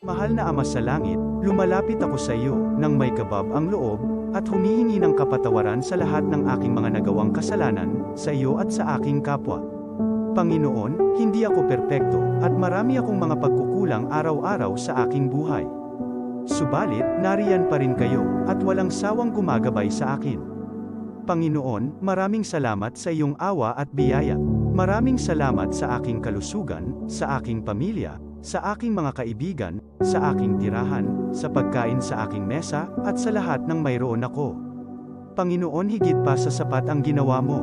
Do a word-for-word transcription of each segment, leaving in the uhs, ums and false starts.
Mahal na Ama sa Langit, lumalapit ako sa iyo nang may kabab ang loob at humihingi ng kapatawaran sa lahat ng aking mga nagawang kasalanan sa iyo at sa aking kapwa. Panginoon, hindi ako perpekto at marami akong mga pagkukulang araw-araw sa aking buhay. Subalit, nariyan pa rin kayo at walang sawang gumagabay sa akin. Panginoon, maraming salamat sa iyong awa at biyaya. Maraming salamat sa aking kalusugan, sa aking pamilya, sa aking mga kaibigan, sa aking tirahan, sa pagkain sa aking mesa, at sa lahat ng mayroon ako. Panginoon, higit pa sa sapat ang ginawa mo.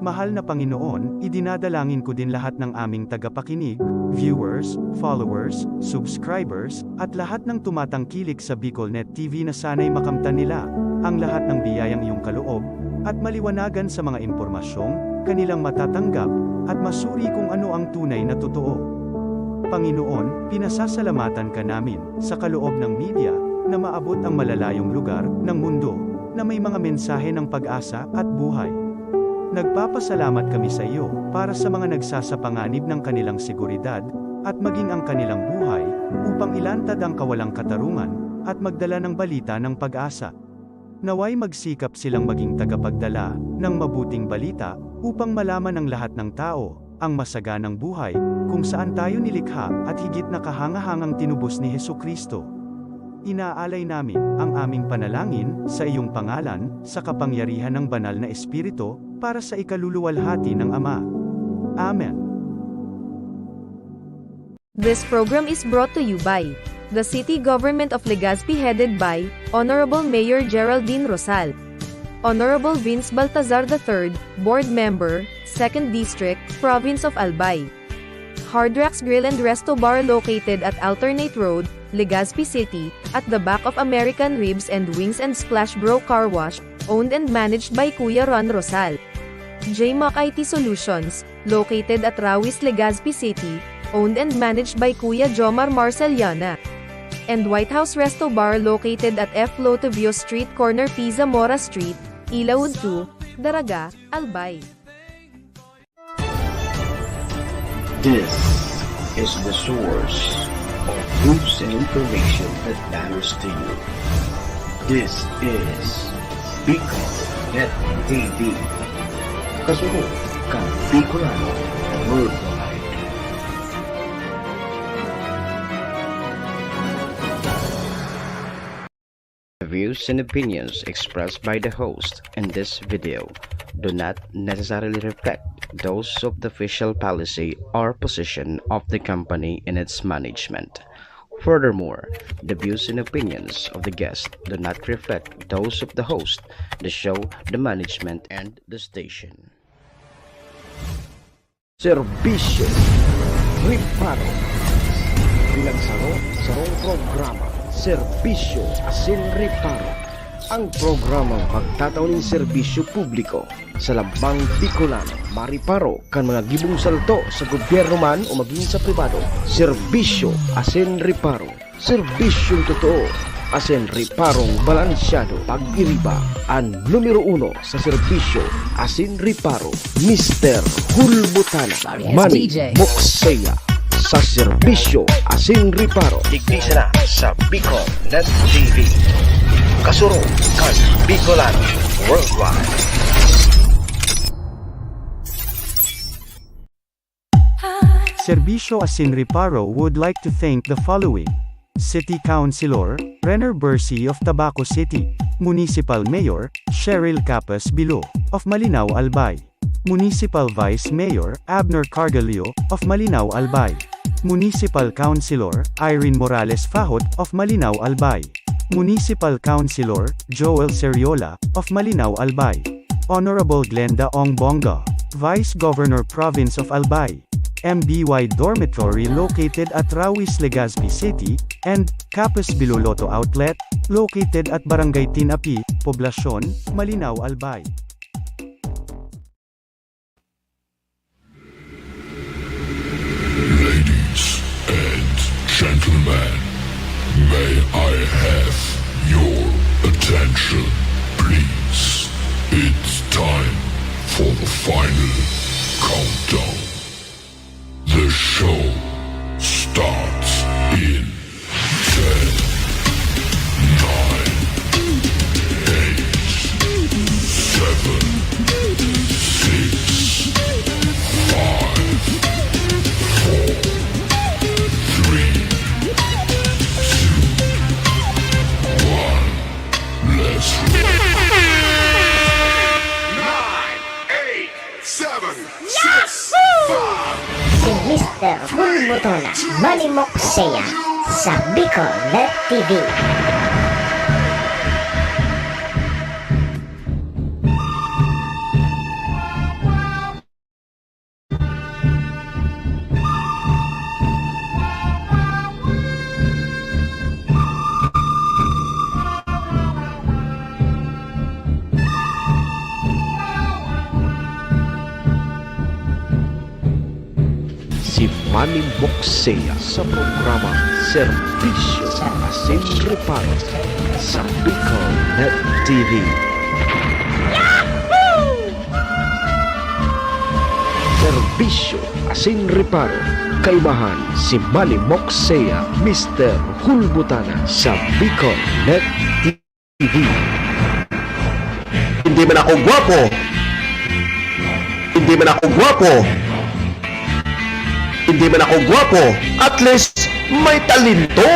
Mahal na Panginoon, idinadalangin ko din lahat ng aming tagapakinig, viewers, followers, subscribers, at lahat ng tumatangkilik sa BicolNet T V na sana'y makamtan nila ang lahat ng biyayang iyong kaloob at maliwanagan sa mga impormasyong kanilang matatanggap at masuri kung ano ang tunay na totoo. Panginoon, pinasasalamatan ka namin sa kaloob ng media na maabot ang malalayong lugar ng mundo na may mga mensahe ng pag-asa at buhay. Nagpapasalamat kami sa iyo para sa mga nagsasapanganib ng kanilang seguridad at maging ang kanilang buhay upang ilantad ang kawalang katarungan at magdala ng balita ng pag-asa. Naway magsikap silang maging tagapagdala ng mabuting balita upang malaman ng lahat ng tao ang masaganang buhay kung saan tayo nilikha at higit na kahangahangang tinubos ni Jesu-Cristo. Inaalay namin ang aming panalangin sa iyong pangalan, sa kapangyarihan ng Banal na Espiritu, para sa ikaluluwalhati ng Ama. Amen. This program is brought to you by the City Government of Legazpi, headed by Honorable Mayor Geraldine Rosal, Honorable Vince Baltazar the third, Board Member, Second District, Province of Albay. Hard Rocks Grill and Resto Bar, located at Alternate Road, Legazpi City, at the back of American Ribs and Wings and Splash Bro Car Wash, owned and managed by Kuya Ron Rosal. J Mac I T Solutions, located at Rawis, Legazpi City, owned and managed by Kuya Jomar Marceliana. And White House Resto Bar, located at F Lotovio Street, corner P. Zamora Street, Ilaud two, Daraga, Albay. This is the source of news and information that matters to you. This is Bicol Net T V. Kasunod kan Bicolano Worldwide. The views and opinions expressed by the host in this video do not necessarily reflect those of the official policy or position of the company and its management. Furthermore, the views and opinions of the guest do not reflect those of the host, the show, the management, and the station. Serbisyo Reparo. Bilang saro, sarong programa, Serbisyo asin Reparo. Ang programang magtatao nin serbisyo publiko sa lambang Bicolano, mariparo kan mga gibong salto sa gobyerno man o magin sa pribado. Serbisyo asin Reparo. Serbisyong totoo asin reparong balansyado. Pag-iriba, an numero uno sa serbisyo asin reparo, Mister Hulbutana, Manny D J Mokseya, sa serbisyo asin reparo. Digdi sana sa Bicol Net T V. Kasurog kan Bicolano Worldwide. Serbisyo asin Reparo would like to thank the following: City Councilor Renner Bercy of Tabaco City, Municipal Mayor Cheryl Capas Bilo of Malinao, Albay, Municipal Vice Mayor Abner Cargallo of Malinao, Albay, Municipal Councilor Irene Morales Fajot of Malinao, Albay, Municipal Councilor Joel Seriola of Malinao, Albay, Honorable Glenda Ong Bonga, Vice Governor, Province of Albay, M B Y Dormitory located at Rawis, Legazpi City, and Capas Bilo Lotto Outlet, located at Barangay Tinapi, Poblacion, Malinao, Albay. Ladies and gentlemen, may I have your attention, please? It's time for the final countdown. The show starts in Hulmutona, Manimok Seya, sa Bicol Net T V. Si Manny Moksea sa programa Serbisyo asin Reparo sa Bicol Net T V. Serbisyo asin Reparo, kaibahan si Manny Moksea, Mister Hulbutana sa Bicol Net T V. Hindi man ako gwapo. Hindi man ako gwapo. Hindi man ako gwapo. At least, may talento.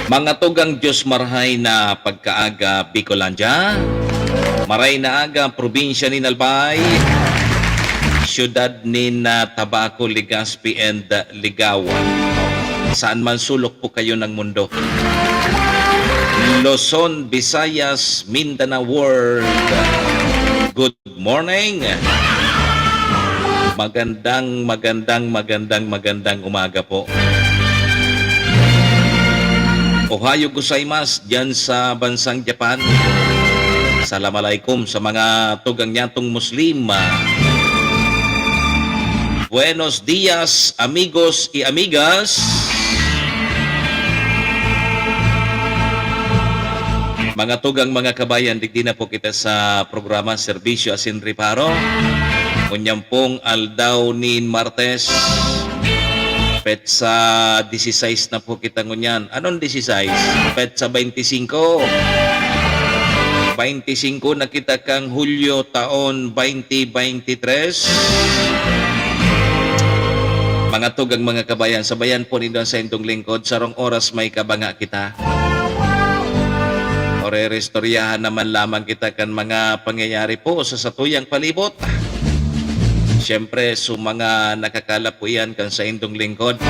Mga tugang, Diyos marhay na pagkaaga, Bicolandia. Maray na aga, probinsya nin Albay, siyudad nin, ah, Tabaco, Legazpi, and, ah, Ligao. Saan man sulok po kayo ng mundo. Luzon, Visayas, Mindanao World. Good morning. Magandang, magandang, magandang, magandang umaga po. Ohayo gozaimasu diyan sa bansang Japan. Salam alaikum sa mga tugang nyatong Muslim. Buenos dias, amigos y amigas. Mga tugang, mga kabayan, digdi na po kita sa programa Serbisyo asin Reparo. Ngunyan pong aldaw nin Martes, petsa disisais na po kita ngunyan. Anong disisais? Petsa bainti singko. Bainti singko na kita kan Hulyo taon bainti bainti tres. Mga tugang, mga kabayan, sabayan po nindo an saindong lingkod, sarong oras may kabanga kita. Orerestoryahan naman lamang kita kan mga pangyayari po sa satuyang palibot. Siyempre, sa mga nakakalap po yan kan saindong lingkod,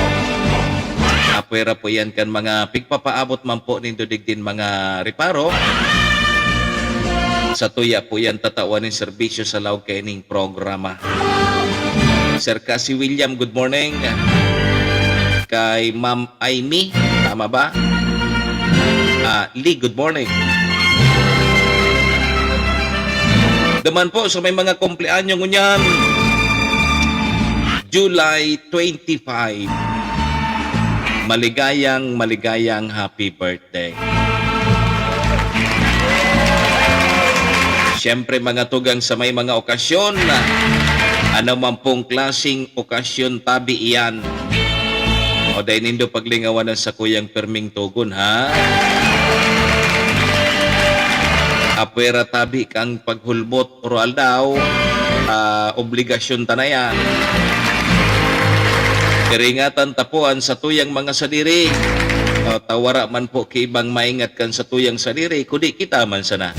apwera po yan kan mga pigpapaabot man po nindo digdin mga reparo. Satuya po yan tatawan nin serbisyo sa laog kaining programa. Sir Cassie William, good morning. Kay Ma'am Aimee, tama ba? Ah, Lee, good morning. Duman po sa may mga kumpleanyo ngunyan, July twenty-five. Maligayang, maligayang happy birthday. Day. Siyempre, mga tugang, sa may mga okasyon, ano man pong klaseng okasyon tabi iyan, o dai nindo paglingawan ang sakuyang pirming togon, ha? Apwera tabi kang paghulbot oro aldaw, ah, obligasyon ta na yan. Pero ingatan ta po an satuyang mga sadiri, ah, ta wara man po ki ibang maingat kan satuyang sadiri, kundi kita man sana.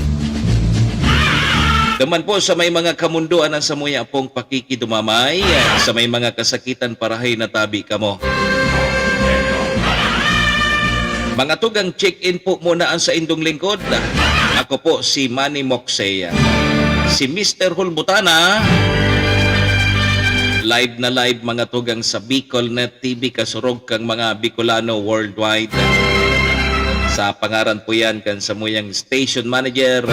Duman po sa may mga kamundoan an samuya pong pakikidumamay, ah, sa may mga kasakitan parahay na tabi kamo. Mga tugang, check-in po muna ang saindong lingkod. Ako po si Manny Moksea, si Mister Hulbutana. Live na live, mga tugang, sa Bicol Net T V, kasurog kang mga Bicolano worldwide. Sa pangaran po yan kan samuyang station manager,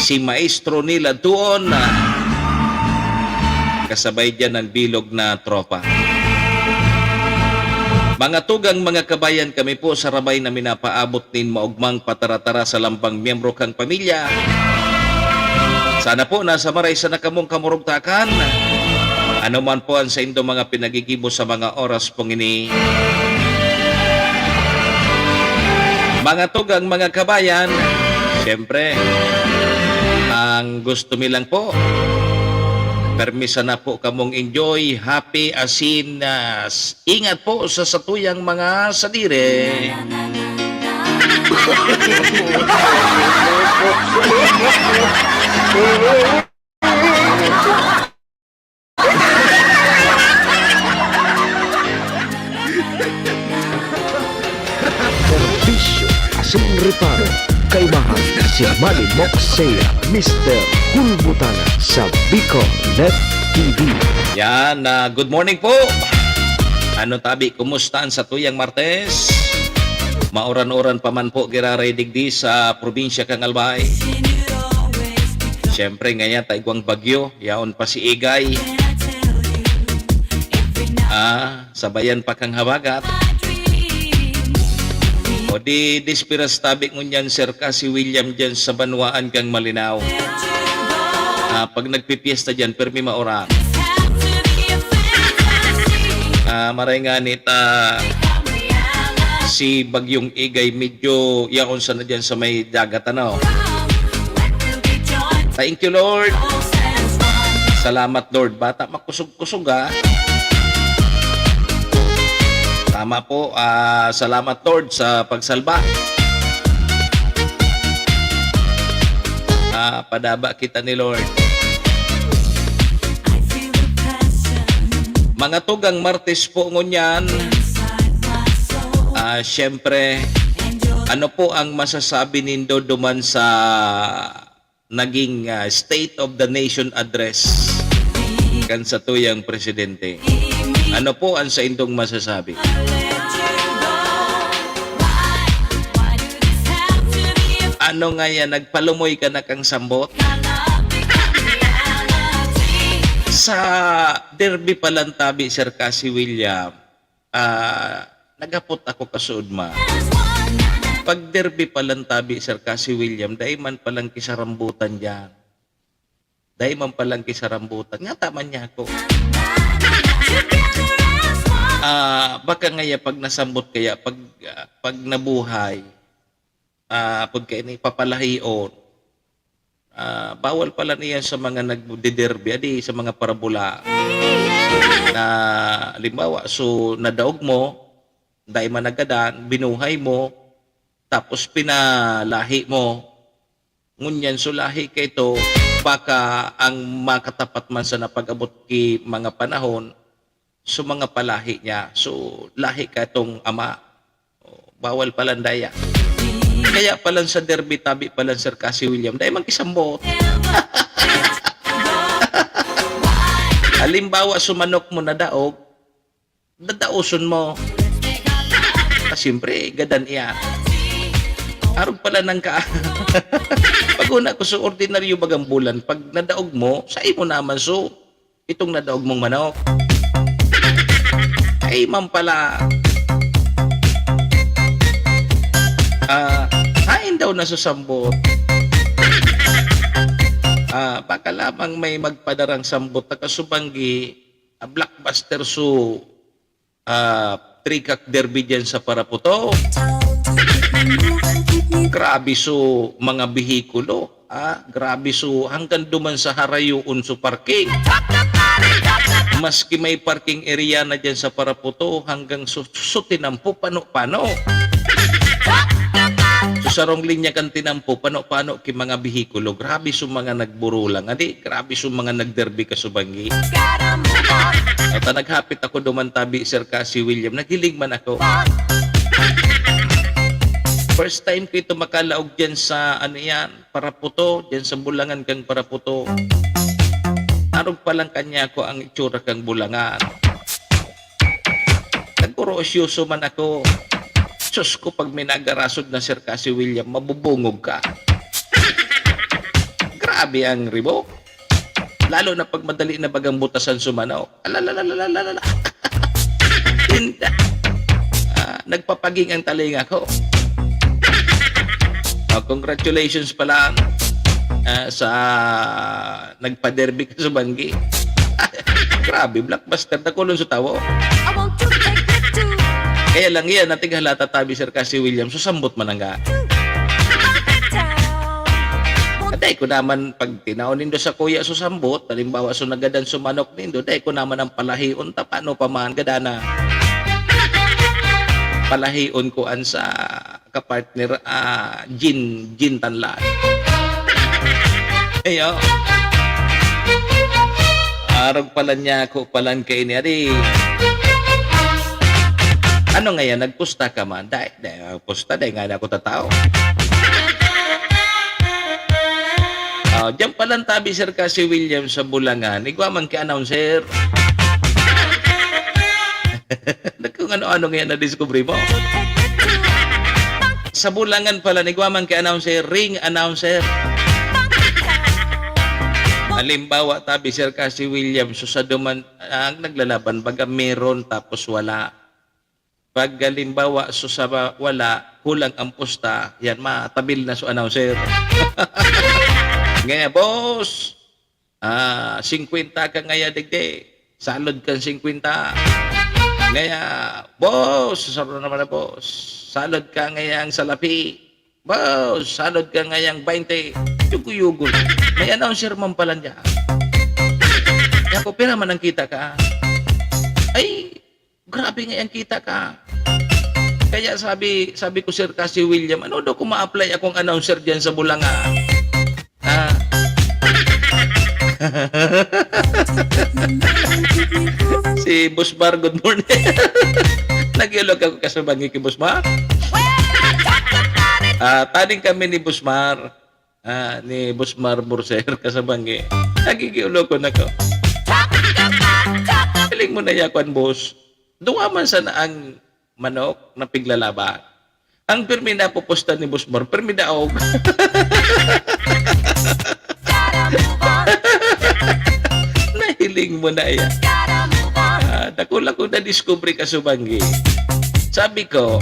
si Maestro Nila Duon. Kasabay diyan ang bilog na tropa. Mga tugang, mga kabayan, kami po sarabay na minapaabot nin maogmang patara-tara sa lambang miyembro kang pamilya. Sana po nasa maray sana kamong kamurugtakan. Ano man po ang saindo mga pinagigibo sa mga oras pong ini. Mga tugang, mga kabayan, siyempre, ang gusto mi lang po, Permi sana po kamong enjoy, happy, asin, ah, s-, ingat po sa satuyang mga sadiri. Serbisyo asin reparo. Kaimahan si Manny Moxea, Mister Kulbutana sa Bicol Net T V. Yan, ah, good morning po. Ano tabi, kumusta an satuyang Martes? Mauran-uran pa man po giraray digdi sa probinsya kan Albay. Siyempre, ngayon, ta igwang bagyo, yaon pa si Igay. Ah, sabayan pa kan habagat. O di, despiras tabi ngunyan, Sir Cassie William, dyan sa banwaan kang Malinao. Ah, pag nagpipiesta dyan, permi mauran. Ah, maray nga ni ta, si Bagyong Igay, medyo yaon sana dyan sa may dagat, ano? Thank you, Lord. Salamat, Lord. Bata, makusog-kusog, ah. Tama po. Ah, salamat, Lord, sa pagsalba. Ah, padaba kita ni Lord. Mga tugang Martes po ngunyan. Ah, siyempre, ano po ang masasabi nindo duman sa naging, ah, State of the Nation Address kan satuyang presidente? Ano po ang saindong masasabi? Ano nga yan, nagpalumoy ka na kang sambot? Sa derby pa lang tabi, Sir Cassie William, ah, naghapot ako kasuodma. Pag derby pa lang tabi, Sir Cassie William, dai man palang kisarambutan diyan. Dai man palang kisarambutan. Ngata man niya ako. Ah, baka ngaya pag nasambot kaya, pag, ah, pag nabuhay, ah, apod kaini papalahion. Ah, bawal pala niya sa mga nagdederby, adi, sa mga parabola. Na, halimbawa, so, nadaog mo, dai man nagadan, binuhay mo, tapos pinalahi mo. Ngunyan, so, lahi ka ito, baka ang makatapat man sana pag-abot ki mga panahon, so, mga palahi niya. So, lahi ka itong ama. Oh, bawal palan daya. Kaya palan sa derby, tabi palan, Sir Cassie William, dai magkisambot. Halimbawa, sumanok mo na daog, dadaoson mo. Ah, siyempre, gadan iyan. Arog pala nang ka. Pag una ko sa ordinaryo bagang bulan, pag nadaog mo, sa imo naman, so, itong nadaog mong manok. Ay, man pala. Ah, hain daw nasusambot? Ah, baka lamang may magpadarang sambot na kasubanggi, ah, blockbuster so, ah, Trikak Derby dyan sa Paraputo. Grabe so mga behikulo, ah, grabe so hanggang duman sa harayoon so parking. Maski may parking area na dyan sa Paraputo, hanggang su-, su-, tinampo, pano-pano. So, sarong linya kan tinampo, pano-pano ki mga behikulo. Grabe so mga nagburulang. Adi, grabe so mga nagderby kasubangi. At, ah, naghapit ako duman tabi, Sir Cassie William. Naghiling man ako. First time ko ito makalaog dyan sa, ano yan, Paraputo, dyan sa Bulangan kang Paraputo. Arog pa lang kanya ko ang itsura kang Bulangan. Nagkurosyoso man ako. Sus ko, pag may nagarasod na, Sir Cassie William, mabubungog ka. Grabe ang ribok. Lalo na pag madali na bagang butasan sumanaw. Alalalalalala. Tinda. Ah, nagpapaging ang talinga ko. Ah, congratulations pala, ah, sa nagpa-derby ka sa Banggi. Grabe, blockbuster, nakulong sa tawo. I want to take it to Kaya lang yan, natighalata tabi, Sir Cassie William, susambot man ang ga. Town. Ate, Dai ko naman, pag tinao nindo sa kuya so sambot, halimbawa, so nagadan so manok nindo, dai ko naman ang palahion ta, paano pa man, gadana. Palahion ko an sa kapartner, ah, gin, gin tanlan. Ayo. Arog pala niya, ako palan kaini, adi. Ano ngayon, nagpusta ka man? Dai, dai, ah, pusta, dai nga na ako tatao. Ah, diyan palan tabi, sir, ka si William sa Bulangan. Igwa man ki announcer. Kung ano-ano ngayon na-discover mo. Sa Bulangan pala, nigwa man ki announcer, ring announcer. Halimbawa, tabi, sir, ka si William, so sa duman, ang naglalaban, baga meron, tapos wala. Pag halimbawa, so sa wa-, wala, kulang ang pusta, yan, matabil na so announcer. Ngaya, boss, Ah, singkwenta ka ngaya digdi, salod kan singkwenta. Ngaya, boss, saro naman na, boss. Salod ka ngayang salapi. Boss, salod ka ngayang baynte. Yugo-yugo. May announcer man pala niya. Kaya ko, "Pira man ang kita ka?" "Ay, grabe nga ang kita ka." Kaya sabi, sabi ko, "Sir, kasi William, ano daw kung ma-apply akong announcer diyan sa Bulanga?" Ah. Si Boss Mar, good morning. Nag-iulog ako kasubangi ki Boss Mar. Ah, taning kami ni Boss Mar. Ah, ni Boss Mar Burser, kasubangi. Nagigiulog ko na ko. Piling mo na yakwan, boss. Duwa man sana ang manok na piglalaba. Ang pirmi na pupusta ni Boss Mar, pirmi daog. Nahiling mo na yan. Ah, dakula ko na-discover ka, Subanggi. Sabi ko,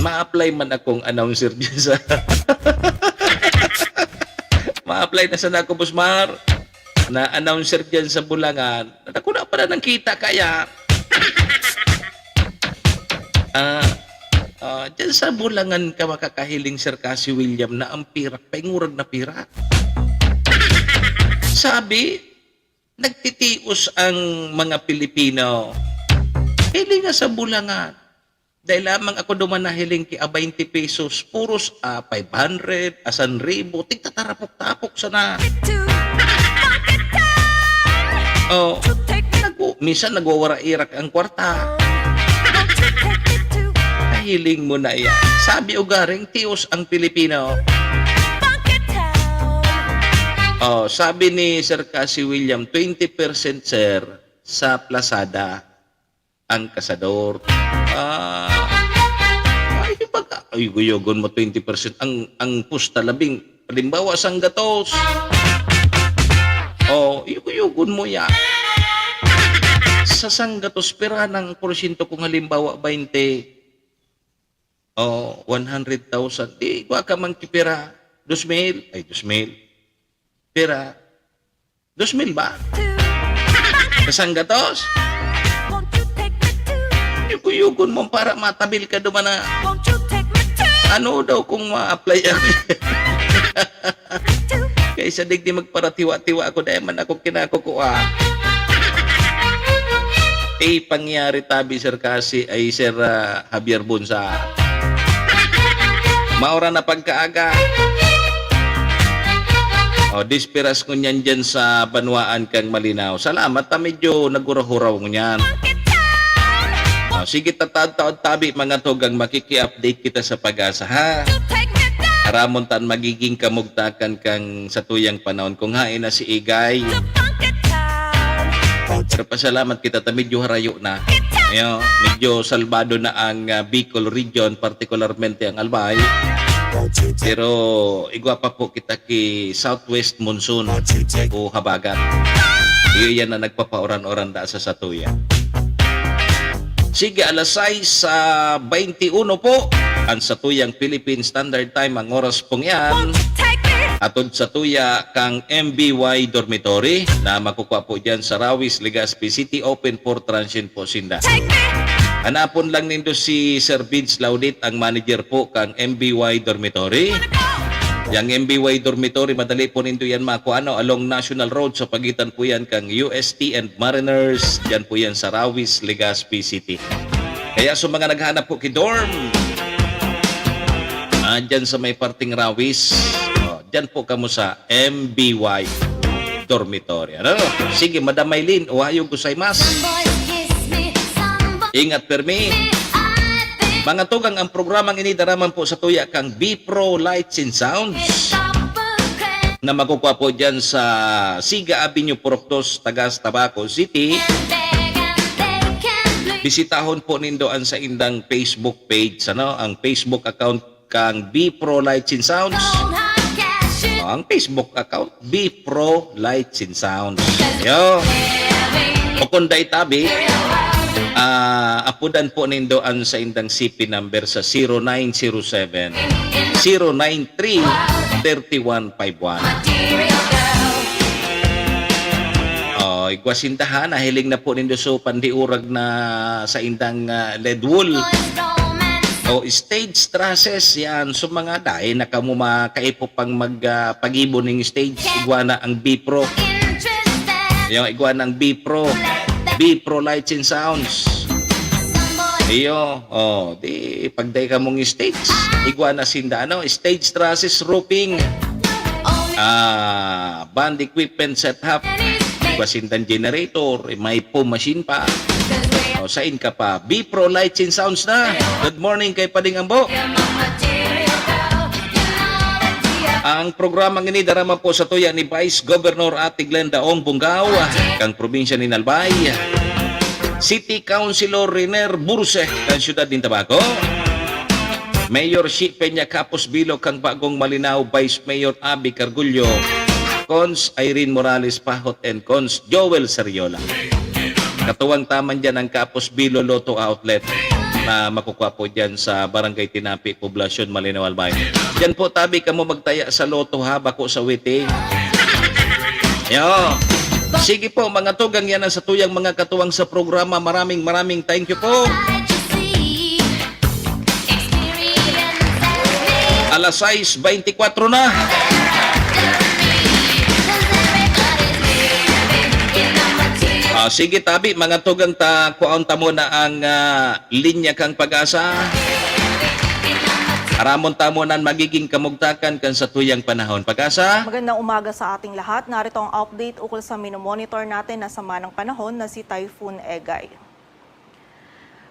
ma-apply man akong announcer dyan sa ma-apply na sana ako, Boss Mar, na announcer dyan sa Bulangan. Dakula pala ng kita kaya. Ah, ah, diyan sa Bulangan ka makakahiling, Sir Cassie William, na ang pirak, paingurag na pirak. Sabi, nagtitios ang mga Pilipino. Hiling nga sa Bulangan. Dahil lamang ako duman nahiling ki a baynte pesos, puros, ah, five hundred, a san ribo, tigtatarapok-tapok sana. Oh, nagwo-, minsan nagwawara-irak ang kwarta. Nahiling mo na iyan. Sabi ugaring tios ang Pilipino. Oh, sabi ni Sir Cassie William, twenty percent, sir, sa plasada ang kasador. Ah, ay, baga, ay, yugo-yugon mo twenty percent. Ang, ang pusta labing, halimbawa, sanggatos. Oh, yugo-yugon mo yan. Sa sanggatos, pira nang porsyento kung halimbawa, baynte? Oh, one hundred thousand. Di, igwa ka man ki pira? Dos mil? Ay, dos mil. Pira? Dos mil ba? Sa sanggatos? Yugo-yugon mo para matabil ka duman na. Ano daw kung ma-apply ako? Kaysa digdi magparatiwa-tiwa ako, dahil man ako kinakukua. Eh, pangyari tabi, Sir Cassie, ay, Sir, ah, Javier Bunsa. Maura na pagkaaga. O, disperas ngunyan dyan sa banwaan kang Malinao. Salamat, ta medyo nagurahuraw ngunyan. O, sige, tatad-taod tabi, mga tugang, makiki-update kita sa Pag-asa, ha? Aramon tan magiging kamugtakan kang satuyang panahon kung hain na si Igay. Pero pasalamat kita ta medyo harayo na. Ayo, medyo salbado na ang, ah, Bicol region, partikularmente ang Albay. Pero igwa pa po kita ki southwest monsoon o habagat. Iyo yan na nagpapauran-uran da sa satuya. Sige, alas sais, ah, baynte uno po ang satuyang Philippine Standard Time, ang oras pong yan. Atod satuya kang M B Y Dormitory na makukuha po dyan sa Rawis, Legazpi City, open for transient po sinda. Hanapon lang nindo si Sir Vince Laudit, ang manager po kang M B Y Dormitory. Yang M B Y dormitory, madali po nindo yan makuha, ano, along National Road, sa pagitan po yan kang U S T and Mariners, dyan po yan sa Rawis, Legazpi City. Kaya sa mga naghanap po ki dorm, ah, dyan sa may parting Rawis, oh, dyan po kamo sa M B Y dormitory. Ano? Sige, Madam Maylin, ohayo gozaimasu. Ingat permi. Mga tugang, ang programang ini daraman po sa tuya kang B-Pro Lights and Sounds na makukuha po dyan sa Siga Avenue, Purok dos, Tagas, Tabaco City. Bisitahon po nindo ang saindang Facebook page, ano, ang Facebook account kang B-Pro Lights and Sounds. Oh, ang Facebook account, B-Pro Lights and Sounds. Yo. O kung dai tabi, ah, apudan po nindo ang saindang C P number sa zero nine zero seven, zero nine three, thirty one five one. Oh, igwa sinda ha, nahiling na po nindo so pandiurag na saindang, ah, lead wool. O stage trusses, yan. So, mga dai na kamo makaipok pang mag, ah, pag-ibo ning stage. Igwa na ang B-Pro. Yung igwa ng B-Pro. B-Pro Lights and Sounds. Iyo, oh, di pagday ka mong stage. Igwa na sinda, ano, stage trusses, roofing. Ah, band equipment setup. Igwa sindan generator, may foam machine pa. O, sain ka pa? B-Pro Lights and Sounds na. Good morning kay Pading Ambo. Ang programang ini daraman po sa tuya ni Vice Governor Ate Glenda Ong Bungao, kang probinsya ni Albay. City Councilor Riner Burse, kang siyudad nin Tabaco. Mayor Shi Peña Capos Bilo, kang Bagong Malinao, Vice Mayor Abby Cargullo, Cons Irene Morales Pahot, and Cons Joel Sariola. Katuwang taman dyan ang Capos Bilo Lotto Outlet na makukuha po dyan sa Barangay Tinapi, Poblacion, Malinao, Albay. Dyan po tabi kamo magtaya sa Lotto ha, bako sa waiting. Yo. Sige po, mga tugang, yan ang sa tuyang mga katuwang sa programa. Maraming, maraming thank you po. Alas sais beintikwatro na. Ah, sige, tabi, mga tugang, ta, kuhaon ta muna ang, ah, linya kang Pag-asa. Aramon ta muna an magiging kamugtakan kan satuyang panahon. Pag-asa? Magandang umaga sa ating lahat. Narito ang update ukol sa minomonitor natin na sama ng panahon na si Typhoon Egay.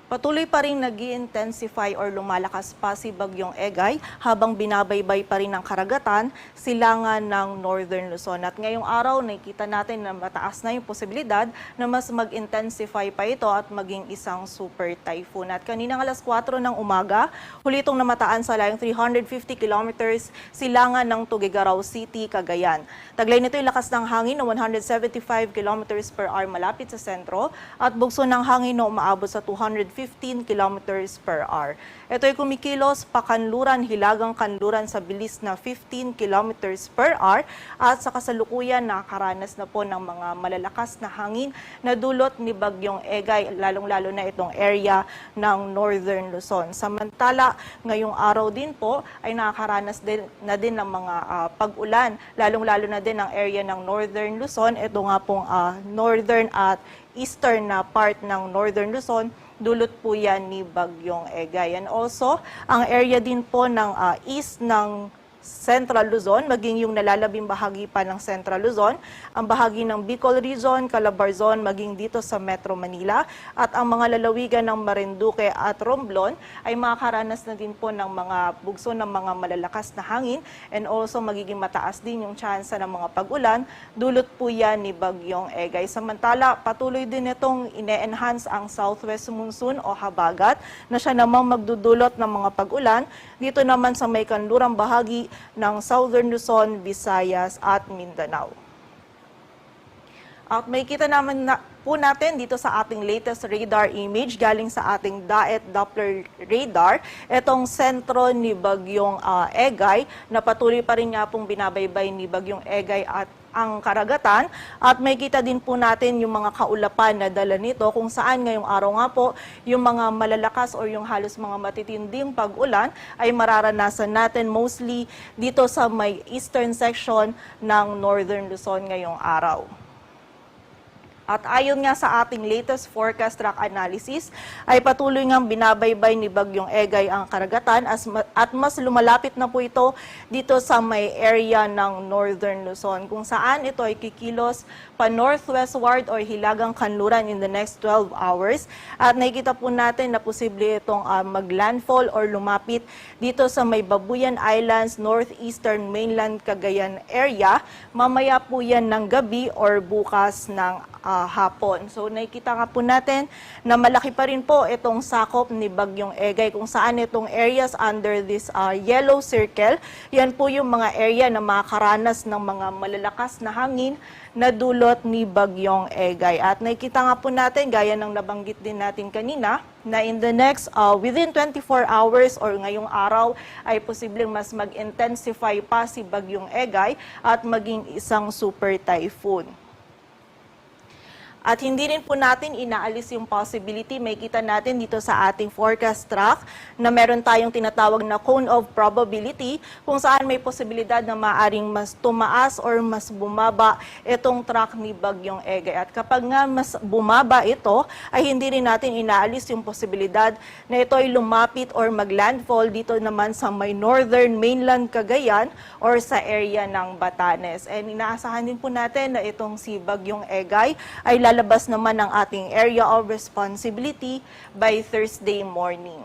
Patuloy pa rin nag-i-intensify or lumalakas pa si Bagyong Egay habang binabaybay pa rin ng karagatan, silangan ng Northern Luzon. At ngayong araw, nakikita natin na mataas na yung posibilidad na mas mag-intensify pa ito at maging isang super typhoon. At kaninang alas kwatro ng umaga, huli itong namataan sa layong three hundred fifty kilometers silangan ng Tuguegarao City, Cagayan. Taglay nito yung lakas ng hangin na one hundred seventy-five kilometers per hour malapit sa sentro at bugso ng hangin na umaabot sa two hundred fifteen kilometers per hour. Ito'y kumikilos pakanluran, hilagang kanluran sa bilis na fifteen kilometers per hour at sa kasalukuyan nakakaranas na po ng mga malalakas na hangin na dulot ni Bagyong Egay, lalong-lalo na itong area ng Northern Luzon. Samantala, ngayong araw din po ay nakakaranas din, na din ng mga, ah, pag-ulan, lalong-lalo na din ang area ng Northern Luzon. Ito nga pong, ah, northern at eastern na part ng Northern Luzon, dulot po yan ni Bagyong Egay. And also, ang area din po ng, ah, east ng Central Luzon, maging yung nalalabing bahagi pa ng Central Luzon, ang bahagi ng Bicol Region, Calabarzon, maging dito sa Metro Manila, at ang mga lalawigan ng Marinduque at Romblon ay makakaranas na din po ng mga bugso ng mga malalakas na hangin, and also magiging mataas din yung tsansa ng mga pag-ulan, dulot po yan ni Bagyong Egay. Samantala, patuloy din itong ine-enhance ang southwest monsoon o habagat na siya namang magdudulot ng mga pag-ulan dito naman sa may kanlurang bahagi ng Southern Luzon, Visayas at Mindanao. At makikita naman na po natin dito sa ating latest radar image galing sa ating DAET Doppler radar, itong sentro ni Bagyong, ah, Egay, na patuloy pa rin nga pong binabaybay ni Bagyong Egay at ang karagatan at makikita din po natin yung mga kaulapan na dala nito, kung saan ngayong araw nga po yung mga malalakas or yung halos mga matitinding pag-ulan ay mararanasan natin mostly dito sa may eastern section ng Northern Luzon ngayong araw. At ayon nga sa ating latest forecast track analysis, ay patuloy ngang binabaybay ni Bagyong Egay ang karagatan as ma-, at mas lumalapit na po ito dito sa may area ng Northern Luzon, kung saan ito ay kikilos pa northwestward or hilagang kanluran in the next twelve hours. At nakikita po natin na posible itong, ah, maglandfall or lumapit dito sa may Babuyan Islands, northeastern mainland Cagayan area, mamaya po yan ng gabi or bukas ng, ah, hapon. So, nakikita nga po natin na malaki pa rin po itong sakop ni Bagyong Egay, kung saan itong areas under this, ah, yellow circle, yan po yung mga area na makakaranas ng mga malalakas na hangin na dulot ni Bagyong Egay. At nakikita nga po natin, gaya ng nabanggit din natin kanina, na in the next, ah, within twenty-four hours or ngayong araw ay posibleng mas mag-intensify pa si Bagyong Egay at maging isang super typhoon. At hindi rin po natin inaalis yung possibility. Makikita natin dito sa ating forecast track na meron tayong tinatawag na cone of probability, kung saan may posibilidad na maaring mas tumaas or mas bumaba itong track ni Bagyong Egay. At kapag nga mas bumaba ito, ay hindi rin natin inaalis yung posibilidad na ito ay lumapit or maglandfall dito naman sa may northern mainland Cagayan or sa area ng Batanes. And inaasahan din po natin na itong si Bagyong Egay ay lalabas naman ng ating area of responsibility by Thursday morning.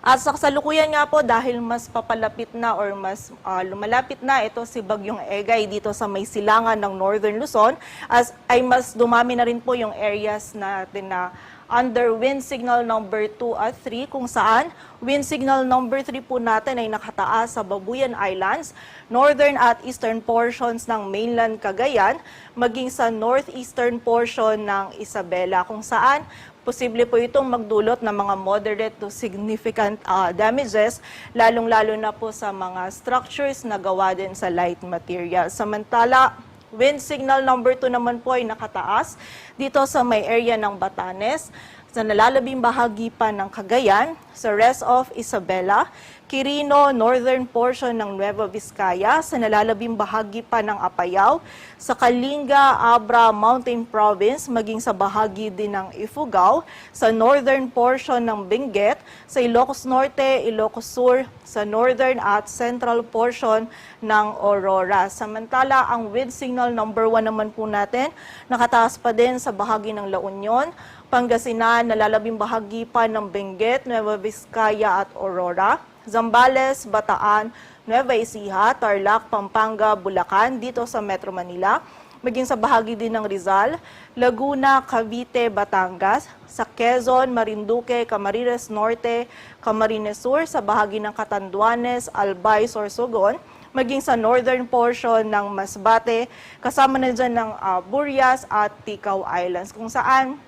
At sa kasalukuyan nga po, dahil mas papalapit na or mas, ah, lumalapit na ito si Bagyong Egay dito sa may silangan ng Northern Luzon, as, ay mas dumami na rin po yung areas natin na under wind signal number two at three, kung saan wind signal number three po natin ay nakataas sa Babuyan Islands, northern at eastern portions ng mainland Cagayan, maging sa northeastern portion ng Isabela, kung saan posible po itong magdulot ng mga moderate to significant, ah, damages, lalong-lalo na po sa mga structures na gawa din sa light material. Samantala, wind signal number two naman po ay nakataas dito sa may area ng Batanes, sa nalalabing bahagi pa ng Cagayan, sa rest of Isabela, Quirino, northern portion ng Nueva Vizcaya, sa nalalabing bahagi pa ng Apayao, sa Kalinga, Abra, Mountain Province, maging sa bahagi din ng Ifugao, sa northern portion ng Benguet, sa Ilocos Norte, Ilocos Sur, sa northern at central portion ng Aurora. Samantala, ang wind signal number one naman po natin, nakataas pa din sa bahagi ng La Union, Pangasinan, nalalabing bahagi pa ng Benguet, Nueva Vizcaya at Aurora, Zambales, Bataan, Nueva Ecija, Tarlac, Pampanga, Bulacan, dito sa Metro Manila, maging sa bahagi din ng Rizal, Laguna, Cavite, Batangas, sa Quezon, Marinduque, Camarines Norte, Camarines Sur, sa bahagi ng Catanduanes, Albay, Sorsogon, maging sa northern portion ng Masbate, kasama na dyan ng, ah, Burias at Ticao Islands, kung saan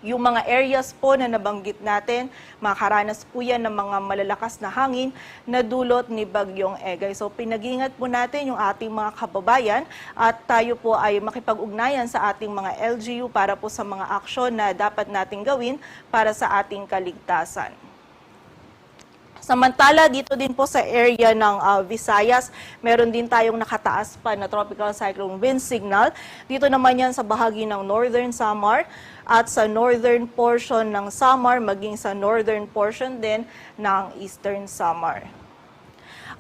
yung mga areas po na nabanggit natin, makakaranas po yan ng mga malalakas na hangin na dulot ni Bagyong Egay. So, pinag-iingat po natin yung ating mga kababayan at tayo po ay makipag-ugnayan sa ating mga L G U para po sa mga aksyon na dapat nating gawin para sa ating kaligtasan. Samantala, dito din po sa area ng, ah, Visayas, meron din tayong nakataas pa na tropical cyclone wind signal. Dito naman yan sa bahagi ng Northern Samar at sa northern portion ng Samar, maging sa northern portion din ng Eastern Samar.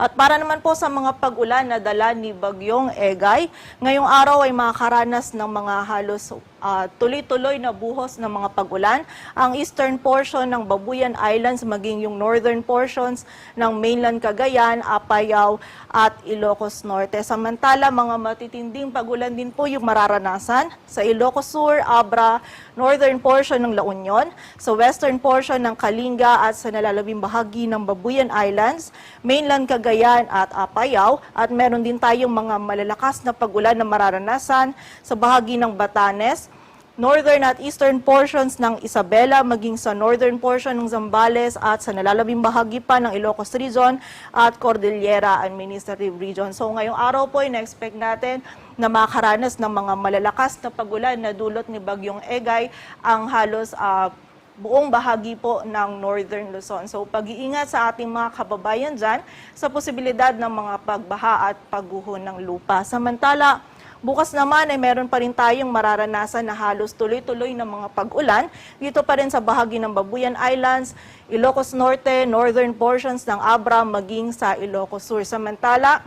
At para naman po sa mga pag-ulan na dala ni Bagyong Egay, ngayong araw ay makakaranas ng mga halos, ah, tuloy-tuloy na buhos ng mga pag-ulan ang eastern portion ng Babuyan Islands, maging yung northern portions ng mainland Cagayan, Apayao at Ilocos Norte. Samantala, mga matitinding pag-ulan din po yung mararanasan sa Ilocos Sur, Abra, northern portion ng La Union, sa western portion ng Kalinga at sa nalalabing bahagi ng Babuyan Islands, mainland Cagayan at Apayao, at meron din tayong mga malalakas na pag-ulan na mararanasan sa bahagi ng Batanes, northern at eastern portions ng Isabela, maging sa northern portion ng Zambales at sa nalalabing bahagi pa ng Ilocos Region at Cordillera Administrative Region. So ngayong araw po, ina-expect natin na makaranas ng mga malalakas na pagulan na dulot ni Bagyong Egay ang halos, ah, buong bahagi po ng Northern Luzon. So pag-iingat sa ating mga kababayan dyan sa posibilidad ng mga pagbaha at pagguho ng lupa. Samantala, bukas naman ay meron pa rin tayong mararanasan na halos tuloy-tuloy na mga pag-ulan dito pa rin sa bahagi ng Babuyan Islands, Ilocos Norte, northern portions ng Abra, maging sa Ilocos Sur. Samantala,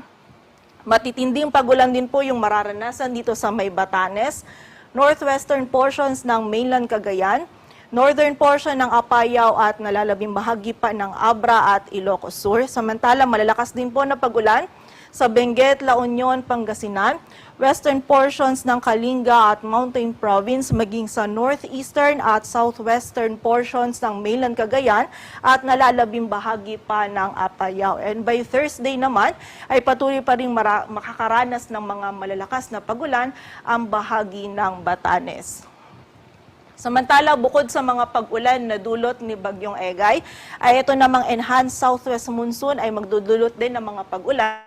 matitinding pag-ulan din po yung mararanasan dito sa may Batanes, northwestern portions ng mainland Cagayan, northern portion ng Apayao at nalalabing bahagi pa ng Abra at Ilocos Sur. Samantala, malalakas din po na pag-ulan sa Benguet, La Union, Pangasinan, western portions ng Kalinga at Mountain Province, maging sa northeastern at southwestern portions ng mainland Cagayan at nalalabing bahagi pa ng Apayao. And by Thursday naman, ay patuloy pa ring mara-, makakaranas ng mga malalakas na pagulan ang bahagi ng Batanes. Samantala, bukod sa mga pag-ulan na dulot ni Bagyong Egay, ay ito namang enhanced southwest monsoon ay magdudulot din ng mga pag-ulan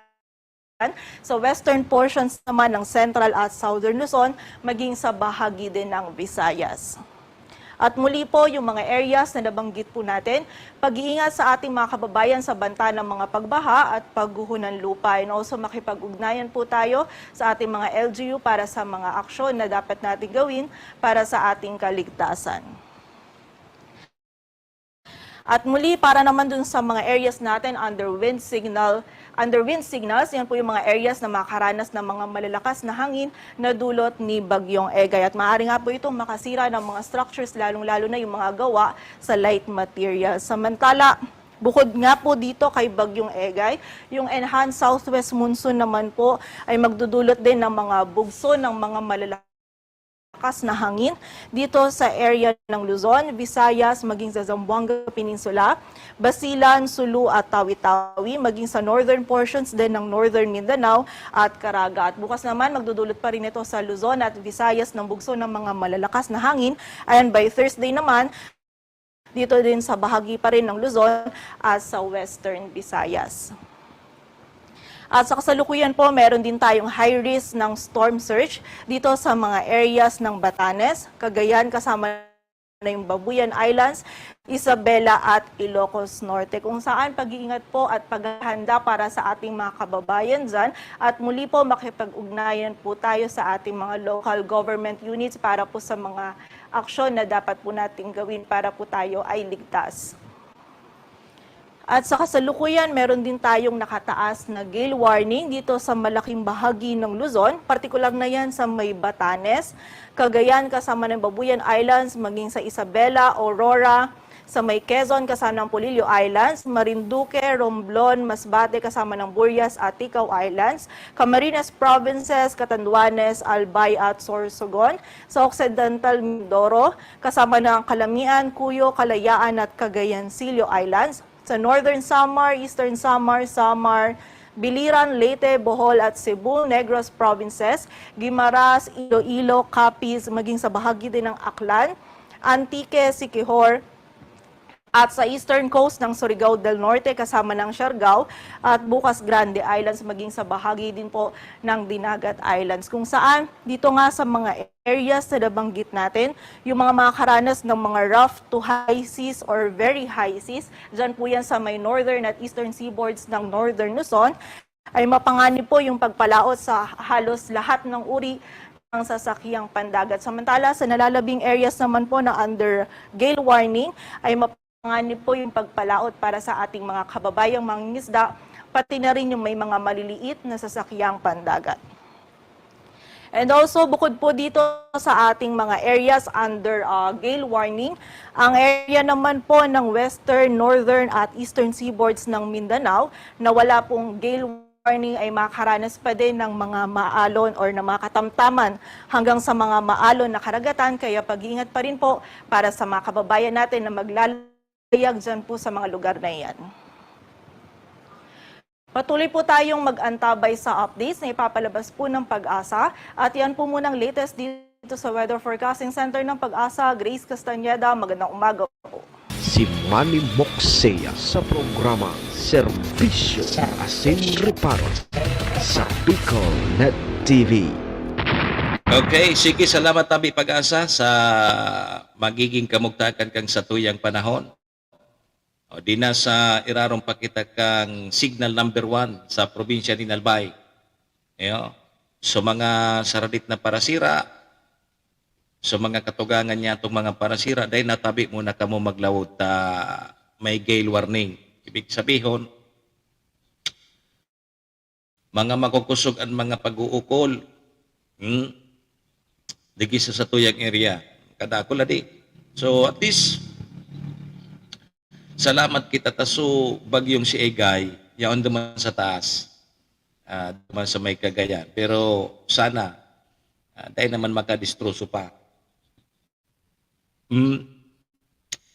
sa western portions naman ng Central at Southern Luzon, maging sa bahagi din ng Visayas. At muli po, yung mga areas na nabanggit po natin, pag-iingat sa ating mga kababayan sa banta ng mga pagbaha at pagguho ng lupa. And also, makipag-ugnayan po tayo sa ating mga L G U para sa mga aksyon na dapat nating gawin para sa ating kaligtasan. At muli, para naman dun sa mga areas natin under wind signal, under wind signals, yan po yung mga areas na makakaranas ng mga malalakas na hangin na dulot ni Bagyong Egay. At maaari nga po itong makasira ng mga structures, lalong-lalo na yung mga gawa sa light materials. Samantala, bukod nga po dito kay Bagyong Egay, yung enhanced southwest monsoon naman po ay magdudulot din ng mga bugso ng mga malalakas na hangin dito sa area ng Luzon, Visayas, maging sa Zamboanga Peninsula, Basilan, Sulu at Tawi-Tawi, maging sa northern portions din ng Northern Mindanao at Caraga. At bukas naman, magdudulot pa rin ito sa Luzon at Visayas ng bugso ng mga malalakas na hangin. Ayan, by Thursday naman, dito din sa bahagi pa rin ng Luzon at sa Western Visayas. At sa kasalukuyan po, meron din tayong high risk ng storm surge dito sa mga areas ng Batanes, Cagayan, kasama na yung Babuyan Islands, Isabela at Ilocos Norte, kung saan pag-iingat po at paghahanda para sa ating mga kababayan dyan. At muli po, makipag-ugnayan po tayo sa ating mga local government units para po sa mga aksyon na dapat po nating gawin para po tayo ay ligtas. At sa kasalukuyan, meron din tayong nakataas na gale warning dito sa malaking bahagi ng Luzon, partikular na yan sa may Batanes, Cagayan, kasama ng Babuyan Islands, maging sa Isabela, Aurora, sa may Quezon, kasama ng Polillo Islands, Marinduque, Romblon, Masbate, kasama ng Burias at Ticao Islands, Camarines Provinces, Catanduanes, Albay at Sorsogon, sa Occidental Mindoro, kasama ng Calamian, Cuyo, Kalayaan at Cagayan Siolao Islands, sa Northern Samar, Eastern Samar, Samar, Biliran, Leyte, Bohol at Cebu, Negros Provinces, Guimaras, Iloilo, Capiz, maging sa bahagi din ng Aklan, Antique, Siquijor, at sa eastern coast ng Surigao del Norte kasama ng Siargao at Bucas Grande Islands, maging sa bahagi din po ng Dinagat Islands, kung saan dito nga sa mga areas na nabanggit natin, yung mga makakaranas ng mga rough to high seas or very high seas, dyan po yan sa may northern at eastern seaboards ng Northern Luzon, ay mapanganib po yung pagpalaot sa halos lahat ng uri ng sasakyang pandagat. Samantala, sa nalalabing areas naman po na under gale warning, ay mapanganib po yung pagpalaot para sa ating mga kababayang mangingisda, pati na rin yung may mga maliliit na sasakyang pandagat. And also, bukod po dito sa ating mga areas under, ah, gale warning, ang area naman po ng western, northern at eastern seaboards ng Mindanao na wala pong gale warning ay makakaranas pa din ng mga maalon or na mga katamtaman hanggang sa mga maalon na karagatan, kaya pag-iingat pa rin po para sa mga kababayan natin na maglalayag dyan po sa mga lugar na iyan. Patuloy po tayong mag-antabay sa updates na ipapalabas po ng PAGASA, at yan po munang latest dito Sa Weather Forecasting Center ng PAGASA, Grace Castañeda, magandang umaga po. Si Manny Moxea sa programa Serbisyo Asin Reparo sa Bicol Net T V. Okay, sige, salamat tabi PAGASA sa magiging kamugtakan kan satuyang panahon. O, di na sa irarom pa kita kan signal number one sa probinsya nin Albay. Iyo. So, mga saradit na parasira, so, mga katugangan niyatong mga parasira, dai na tabi muna kamo maglawod ta may gale warning. Ibig sabihon, mga makukusog an mga pag-uukol. Hmm? Digdi sa satuyang area. Kadakul na di. So, at least, salamat kita ta so bagyong si Egay, yaon duman sa taas. Ah, duman sa may Cagayan. Pero sana, ah, dai naman makadistroso pa. Hmm?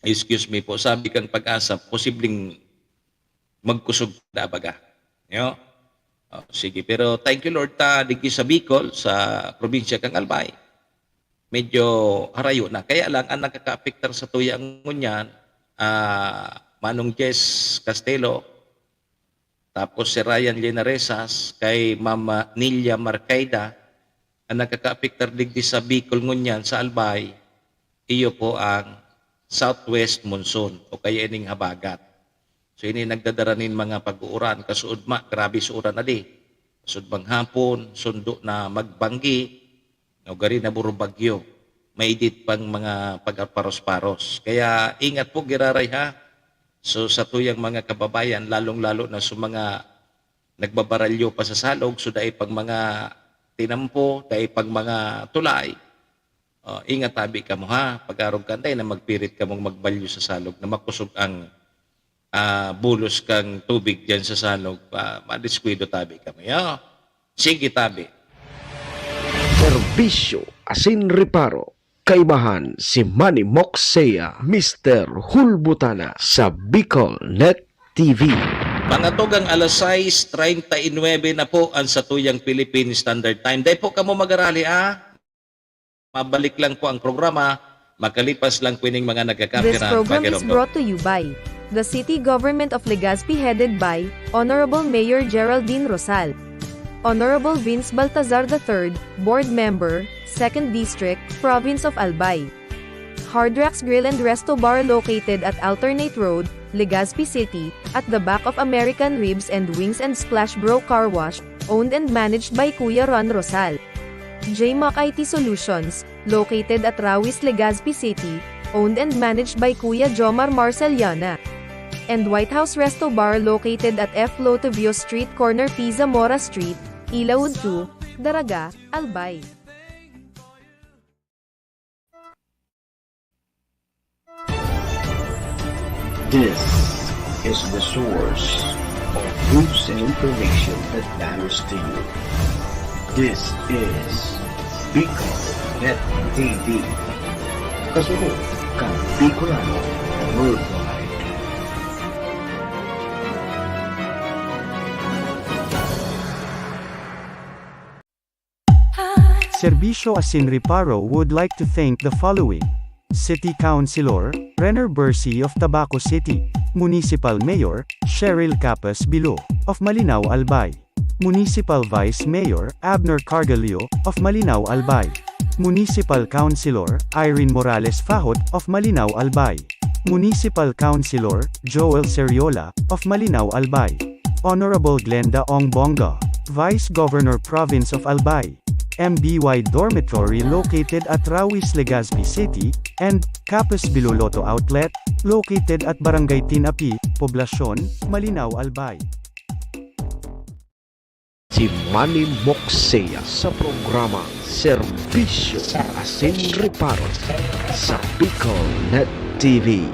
Excuse me po, sabi kan PAGASA, posibleng magkusog na baga. Yo? Oh, sige, pero thank you, Lord, ta digdi sa Bicol, sa probinsya kan Albay, medyo harayo na. Kaya lang, ang nakakaapektar satuya ngunyan, ah, Manong Jess Castelo, tapos si Ryan Linaresas, kay Mama Nilia Marcaida, ang nakakaapektar digdi sa Bicol ngunyan, sa Albay, iyo po ang southwest monsoon o kaya ining habagat. So, ini nagdadara nin mga pag-uuran. Kasuodma, grabe sa uran na di. Kasuodmang hapon, sundo na magbanggi, o gari na burubagyo. Maidit pang mga pag-aparos-paros. Kaya ingat po, giraray, ha? So, sa tuyang mga kababayan, lalong-lalo na sa mga nagbabaralyo pa sa salog, so dai pang mga tinampo, dai pang mga tulay, oh, ingat tabi kamo, ha? Pag-arog kan dai na magpirit kamong magbalyo sa salog na makusog ang, ah, bulos kang tubig diyan sa salog, ah, madiskuido tabi kamo, yo? Sige, tabi. Serbisyo asin reparo. Kaibahan si Manny Moxea, Mister Hulbutana sa Bicol Net T V. Mga tugang, alas sais treinta y nuebe na po ang satuyang Philippine Standard Time. Dai po kamo magarali, ah. Mabalik lang po ang programa, makalipas lang po ining mga nagkakape This na program is pagiromdom. Brought to you by the City Government of Legazpi, headed by Honorable Mayor Geraldine Rosal. Honorable Vince Baltazar the third, Board Member, Second District, Province of Albay. Hard Rocks Grill and Resto Bar, located at Alternate Road, Legazpi City, at the back of American Ribs and Wings and Splash Bro Car Wash, owned and managed by Kuya Ron Rosal. J Mac I T Solutions, located at Rawis, Legazpi City, owned and managed by Kuya Jomar Marceliana. And White House Resto Bar, located at F Lotovio Street, corner P Zamora Street, Ilaud two, Daraga, Albay. This is the source of news and information that matters to you. This is Bicol Net T V. Kasunod kan Bicolano Worldwide. Serbisyo Asin Reparo would like to thank the following: City Councilor Renner Bercy of Tabaco City, Municipal Mayor Cheryl Capas Bilo of Malinao, Albay, Municipal Vice Mayor Abner Cargallo of Malinao, Albay, Municipal Councilor Irene Morales Fajot of Malinao, Albay, Municipal Councilor Joel Seriola of Malinao, Albay, Honorable Glenda Ong Bonga, Vice Governor, Province of Albay, M B Y Dormitory located at Rawis, Legazpi City, and Capas Bilo Lotto Outlet located at Barangay Tinapi, Poblacion, Malinao, Albay. Si Manny Moxea sa programa Serbisyo Asin Reparo sa Bicol Net T V.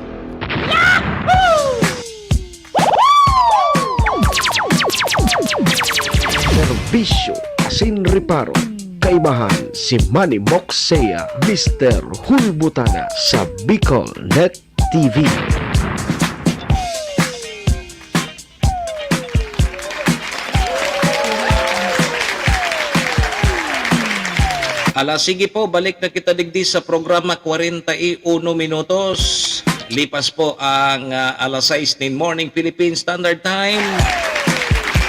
Serbisyo Asin Reparo. Kaibahan si Manny Moxea, Mister Hulbutana sa Bicol Net T V. Ala, sige po, balik na kita digdi sa programa kwarenta y uno minutos. Lipas po ang, ah, alas sais nin morning Philippine Standard Time.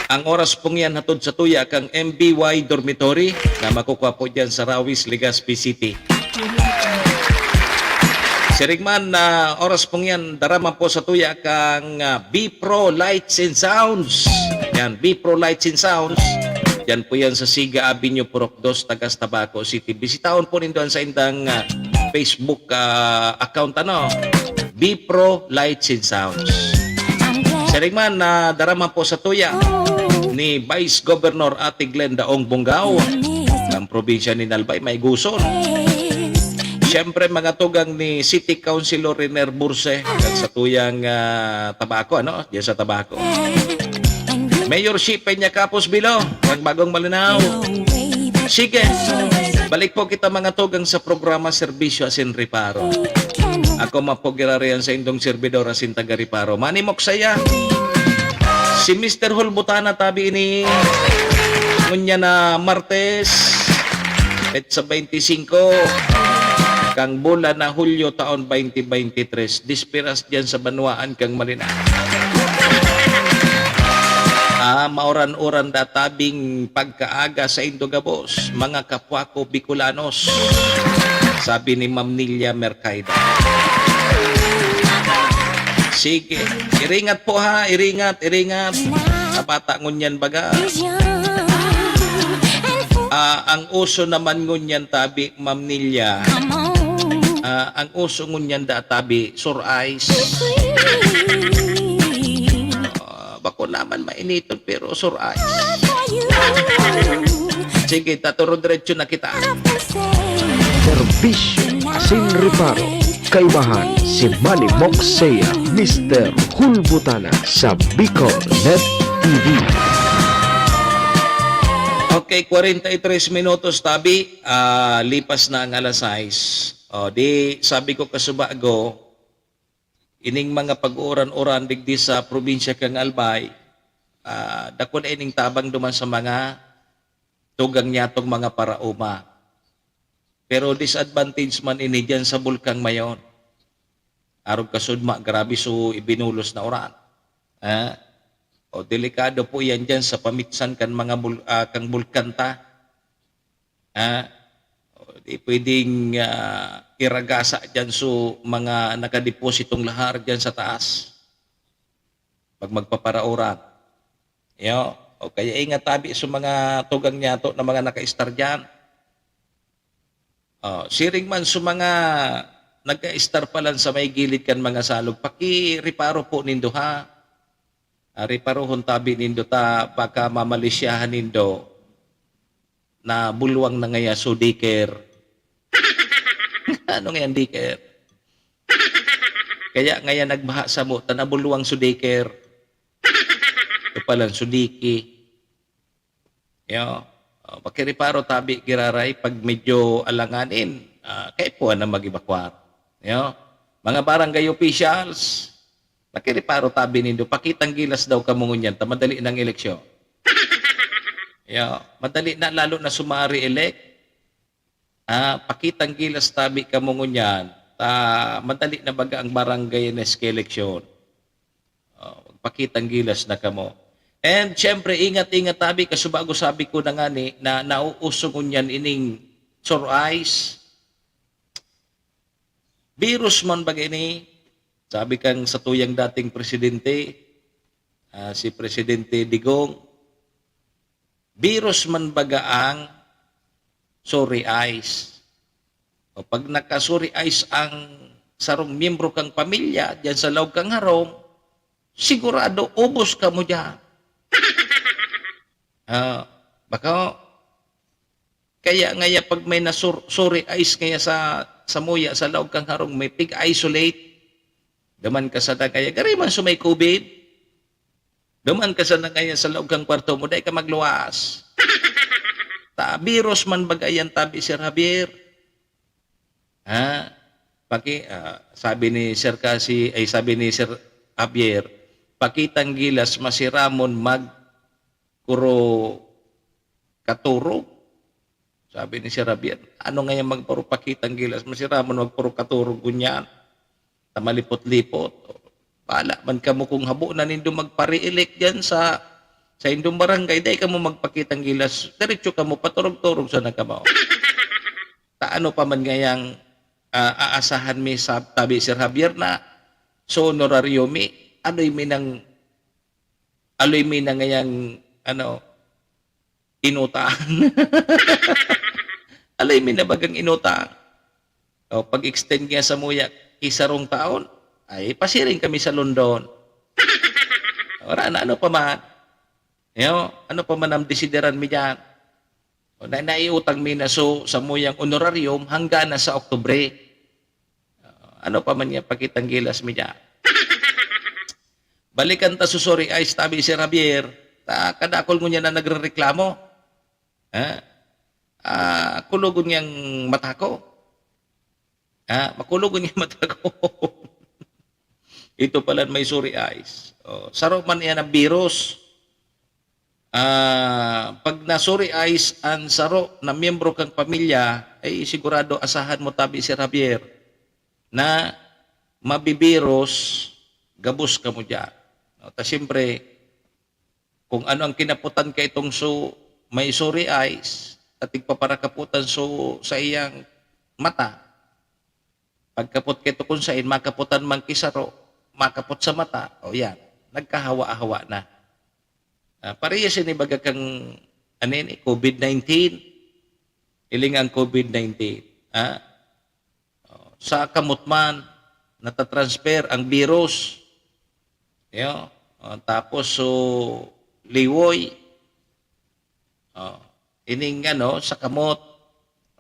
Ang oras pong yan hatod sa tuya kang M B Y Dormitory na makukuha po dyan sa Rawis, Legazpi City. Siring man, ah, oras pong yan, dara man po sa tuya kang, ah, B Pro Lights and Sounds. Yan, B Pro Lights and Sounds. Yan po yan sa Siga Avenue, Purok dos, Tagas, Tabaco City. Bisitahon po nindo ang saindang, ah, Facebook, ah, account, ano? B Pro Lights and Sounds. Siring man, ah, dara man po sa tuya ni Vice Governor Ate Glenda Ong Bongao, ang probinsya ni Albay, may guson. Siyempre, mga tugang ni City Councilor Riner Burse, kag sa tuyang, ah, Tabaco, ano? Diyan sa Tabaco. Mayor Shi Peña Capos Bilo, ang bagong Malinao. Sige, balik po kita, mga tugang, sa programa Serbisyo asin Reparo. Ako man po girarayan sa indong servidor asin taga Reparo, Manny Moksaya. Si Mister Hulbutana tabi ini, ngunya na Martes, petsa twenty-cinco kang bulan na Hulyo, taon twenty twenty-three. Dispiras diyan sa banwaan kang Malinao. Ah, mauran-uran da tabing pagkaaga saindo gabos, mga kapwa ko Bicolanos, sabi ni Ma'am Nilia Mercaido. Sige, iringat po ha, iringat, iringat. Sa bata ngunyan baga. Ah, ang uso naman ngunyan tabi, Ma'am Nilia. Ah, ang uso ngunyan da tabi, sur ice. Ah, bako naman mainiton, pero sur ice. Sige, taturo diretso na kita. Serbisyo asin reparo. Kaibahan si Manny Moksea, Mister Hulbutana sa Bicol Net T V. Okay, kwarenta y tres minutos tabi, ah, lipas na ang alas sais. O, di, sabi ko kasubago, ining mga pag-uuran-uran digdi sa probinsya kang Albay, ah, dakul na ining tabang duman sa mga tugang niyatong mga paraoma. Pero disadvantage man ini diyan sa Bulkang Mayon. Arog kasudma, grabe so ibinulos na uran. Ah, o, delikado po yan diyan sa pamitsan kan mga bul-, ah, kang bulkan ta. Ah, o, di pwedeng, ah, iragasa diyan so mga nakadepositong lahar diyan sa taas. Pag magpaparauran. Yo, o kaya ingat tabi sa mga tugang niyato na mga nakaistar diyan. Oh, siring man sa mga nagkaistar pa lang sa may gilid kan mga salog, pakireparo po nindo, ha? Ah, reparohon tabi nindo ta baka mamalisyahan nindo na bulwang na ngaya so diker. Ano ngayan diker? Kaya ngaya nagbaha samo ta nabulwang so diker. Ito palang so diki. Yo, oh, pakireparo tabi giraray pag medyo alanganin, ah, kaipuhan na mag-evacuar. Yo, mga barangay officials, pakireparo tabi nindo, pakitang gilas daw kamo ngunyan ta madali nang eleksyon. Yo, madali na lalo na sumari elect. Ah, pakitang gilas tabi kamo ngunyan ta madali na baga ang barangay na eleksyon. Oh, magpakitang gilas na kamo. And syempre, ingat-ingat tabi, kasubago sabi ko na nga ni, na nauuso ngunyan ining sur ice. Virus man baga ini, sabi kang sa tuyang dating presidente, ah, si Presidente Digong, virus man baga ang sur ice. O pag naka-sur ice ang sarong miyembro kang pamilya diyan sa laog kang harong, sigurado ubos kamo diyan. Ah, baka kaya ngaya pag may na-sur-, sur ice ngaya sa, samuya sa laog kang harong, may pig-isolate, duman ka sana kaya, gari man sa may covid, duman ka sana kaya sa laog kang kwarto mo, dai ka magluwas. Ta, virus man baga yan, tabi, Sir Javier. Ha? Paki-, ah, sabi ni Sir Kasi, ay, sabi ni Sir Javier, "Pakitang gilas, masiramon, magkuro katurog." Sabi ni Sir Javier, "Ano nga yung magpurupakitang gilas mo, Sir Ramon, magpurukaturog ngunyan? Ta malipot-lipot. Bahala man kamo kung habo na nindo magpa-re-elect dyan sa, sa indong barangay, dai kamo magpakitang gilas. Diretso kamo, paturog-turog sana kamo." Ta ano pa man ngayang, ah, aasahan mi sa tabi, Sir Javier, na so honorario mi, aloy mi nang, aloy mi na ngayang, ano, inutang. Aloy mi na bagang inutang. O, pag-extend niya sa muya, isarong taon, ay pasiring kami sa London. Wala na, ano pa man. Yo, ano pa man ang desideran mi diyan? O, na, naiutang mi na so, sa muyang honorarium hanggang na sa Oktubre. Ah, ano pa man niya, pakitang gilas mi diyan. Balikan ta so Sorry Eyes, tabi si Javier. Ta, kadakol ngunyan na nagrereklamo. Ha? Ah, kulogon niyang mata ko. Ha? Makulogon niyang mata ko. Ito pala may Sorry Eyes. Oh, saro man yan ang virus. Ah, pag na-Sorry Eyes ang saro na miyembro kang pamilya, ay sigurado asahan mo, tabi si Javier, na mabibiros, gabos ka mo diyan. No? Ta siyempre, kung ano ang kinaputan ka itong su-, may Sorry Eyes, at tigpaparakaputan su-, sa iyang mata, pagkapot ka ito kung sain, makaputan man kisaro, makapot sa mata, o yan, nagkahawa-hawa na. Ah, parehas ini baga kang, ano ini, covid nineteen. Iling ang covid nineteen. Ah, oh, sa kamot man, natatransfer ang virus. Yo, oh, tapos so, liwoy. Oh, ining ano, sa kamot.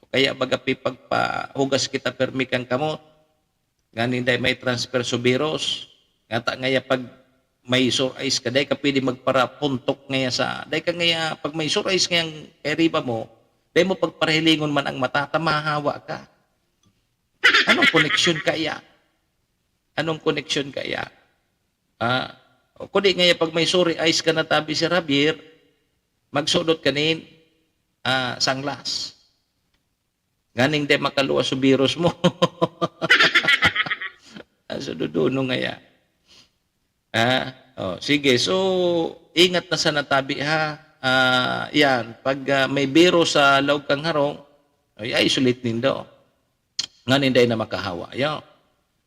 O kaya baga pipagpahugas kita permi kang kamot. Nganing dai may transfer so virus. Ngata ngaya pag may sore eyes ka, dai ka pwede magparapuntok ngaya sa, dai ka ngaya, pag may sore eyes ngayang kay riba mo, dai mo pagparahilingon man ang mata, ta mahahawa ka. Anong koneksyon kaya? Anong koneksyon kaya? Ah, o kundi ngaya pag may sore eyes ka na, tabi si Javier, magsudot ka nin, ah, sunglass. Nganing di makaluwas so virus mo. Ah, so, duduno ngaya. Ah, oh, sige. So, ingat na sana tabi, ha? Ah, yan. Pag, ah, may virus sa laog kang harong, ay, isolate nindo. Nganing dai na makahawa. Yo.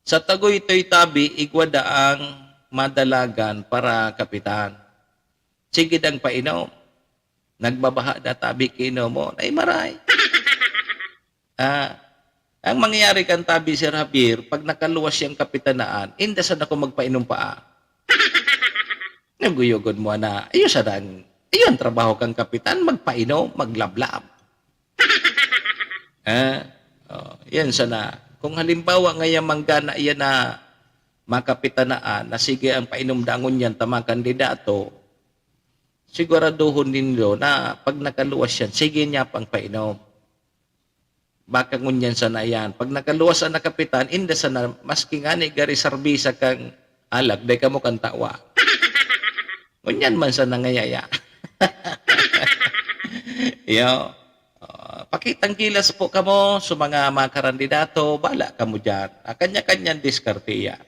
Sa Tagoytoy tabi, igwa daang madalagan para kapitan. Sige dang painom. Nagbabaha na tabi kiinomon. Ay, maray. Ah, ang mangyayari kan tabi, Sir Javier, pag nakaluwas siyang kapitanaan, inda sana ako magpainom pa, ah. Naguyugon mo na, iyo sana ang, iyo ang trabaho kang kapitan, magpainom, maglablab. Ah, oh, yan sana. Kung halimbawa ngaya manggana iyan na makapitanaan, na sige ang painom dangon yan ta makandidato, siguraduhon nindo na pag nakaluwas yan, sige niya pang painom. Baka ngunyan sana yan. Pag nakaluwas ang nakapitan, inda sana, maski ngani gari sarbisa kang alak, dai kamo kan tawa. Ngunyan man sana ngayaya. Yo. Ah, pakitang gilas po kamo sa mga, mga karandidato, bala kamo diyan. Ah, kanya-kanyang diskarte yan.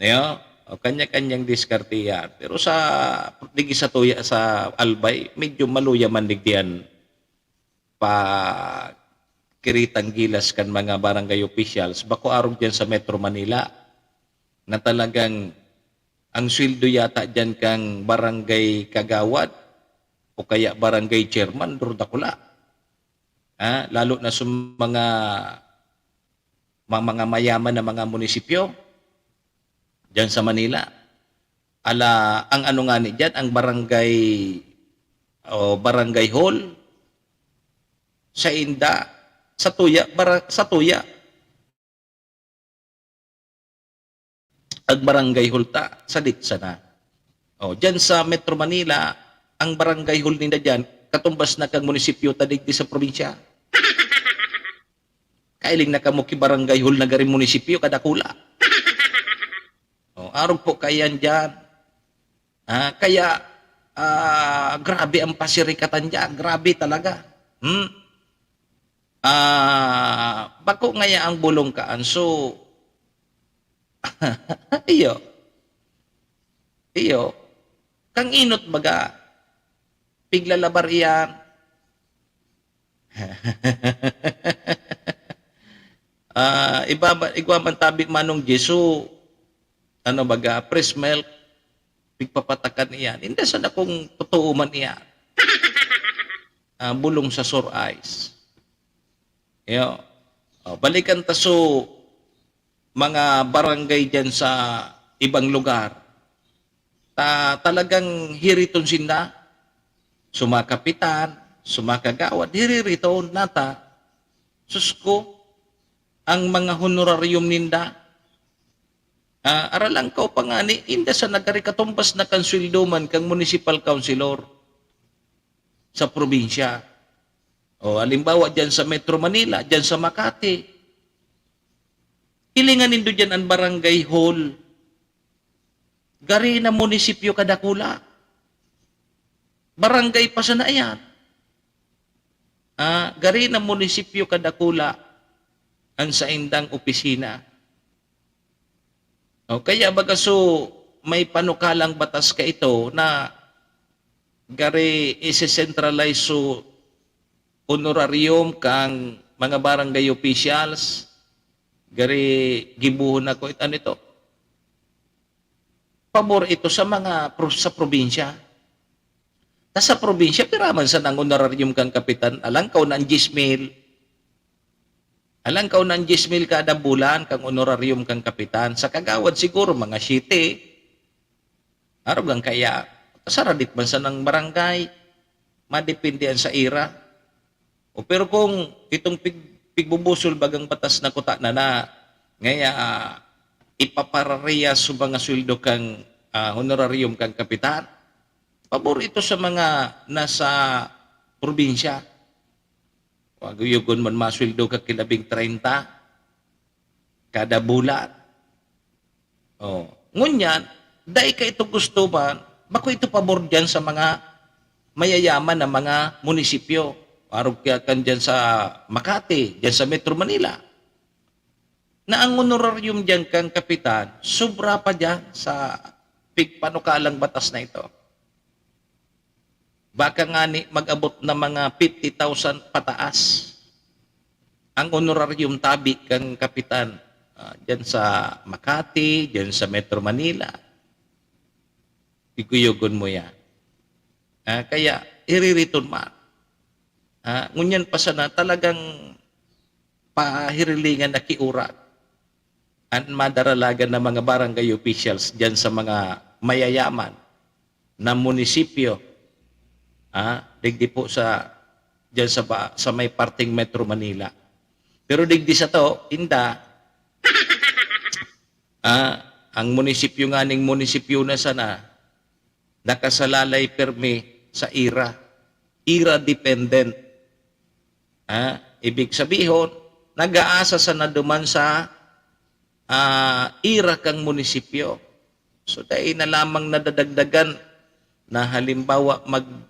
Yo? O, kanya-kanyang diskarte yan. Pero sa, digi sa tuya, sa Albay, medyo maluya man digdiyan pa kiritang gilas kan mga barangay officials, bako arog diyan sa Metro Manila, na talagang ang sweldo yata diyan kang barangay kagawad o kaya barangay chairman, durdakula. Ah, lalo na sa mga, ma-, mga mayaman na mga munisipyo diyan sa Manila. Ala, ang ano nga ni diyan, ang barangay, o barangay hall, sa inda, sa tuya, bara-, sa tuya. Ang barangay hall ta, sadit sana. O, diyan sa Metro Manila, ang barangay hall ninda diyan, katumbas na kang munisipyo ta digdi sa probinsya. Kailing na kamo ki barangay hall na gari munisipyo, kadakula. O, arog po kayan diyan. Ah, kaya, ah, grabe ang pasirikatan diyan. Grabe talaga. Hmm? Ah, bako ngaya ang bulong kaan. So, iyo. Iyo. Kang inot baga, piglalabar iyan. Ah, iba ba, igwa man tabi manong Jesu, ano baga, fresh milk, pigpapatakan iyan. Hindi sa dakong totoo man iyan. Ah, bulong sa sore eyes. Iyo. Oh, balikan ta so mga barangay diyan sa ibang lugar. Ta-, talagang hiriton sinda. Sumakapitan, sumakagawad, hiririton nata. Sus ko, ang mga honorarium ninda. Ah, aralangkaw pa ngani, inda sa nagari katumbas na kan sweldo man kang municipal councilor sa probinsya. O, halimbawa, dyan sa Metro Manila, dyan sa Makati. Hilingan nindo dyan ang barangay hall. Gari na munisipyo kadakula. Barangay pa sana iyan. Ah, gari na munisipyo kadakula ang saindang opisina. O, kaya baga so, may panukalang batas ka ito na gari isi-centralize so honorarium kang mga barangay officials, gari gibohon ako it-, ano ito? Pabor ito sa mga pro-, sa probinsya. Ta sa probinsya, pira man sana ang honorarium kang kapitan? Alangkaw na ang diyes mil. Alangkaw na ang diyes mil kada bulan kang honorarium kang kapitan. Sa kagawad siguro, mga siyete. Arog ang kaya, sa radit man sanang barangay, madepende yan sa ira. O, pero kung itong pig-, pigbubusol bagang batas na kuta na na, ngaya, ah, ipaparareyas sa mga sweldo kang, ah, honorarium kang kapitan, pabor ito sa mga nasa probinsya. Wag yugon man masweldo ka kilabing treinta kada bulan. Oh, ngunyan, dai ka ito gusto man, bako ito pabor diyan sa mga mayayaman na mga munisipyo. Arog kaya kan diyan sa Makati, diyan sa Metro Manila, na ang honorarium diyan kang kapitan, sobra pa diyan sa pigpanukalang batas na ito. Baka ngani mag-abot na mga fifty thousand pataas ang honorarium tabi kang kapitan, ah, diyan sa Makati, diyan sa Metro Manila. Ikuyogon mo yan. Ah, kaya, iririton man. Ah, ngunyan pa sana talagang pahirilingan na kiurat an madaralagan na mga barangay officials diyan sa mga mayayaman na munisipyo, ah, digdi po sa, diyan sa ba-, sa may parteng Metro Manila. Pero digdi sato, inda, ah, ang munisipyo nganing munisipyo na sana, nakasalalay pirmi sa ira. Ira dependent. Ah, ibig sabihon, nag-aasa sana duman sa, ah, ira kang munisipyo. So, dai na lamang nadadagdagan na halimbawa mag-,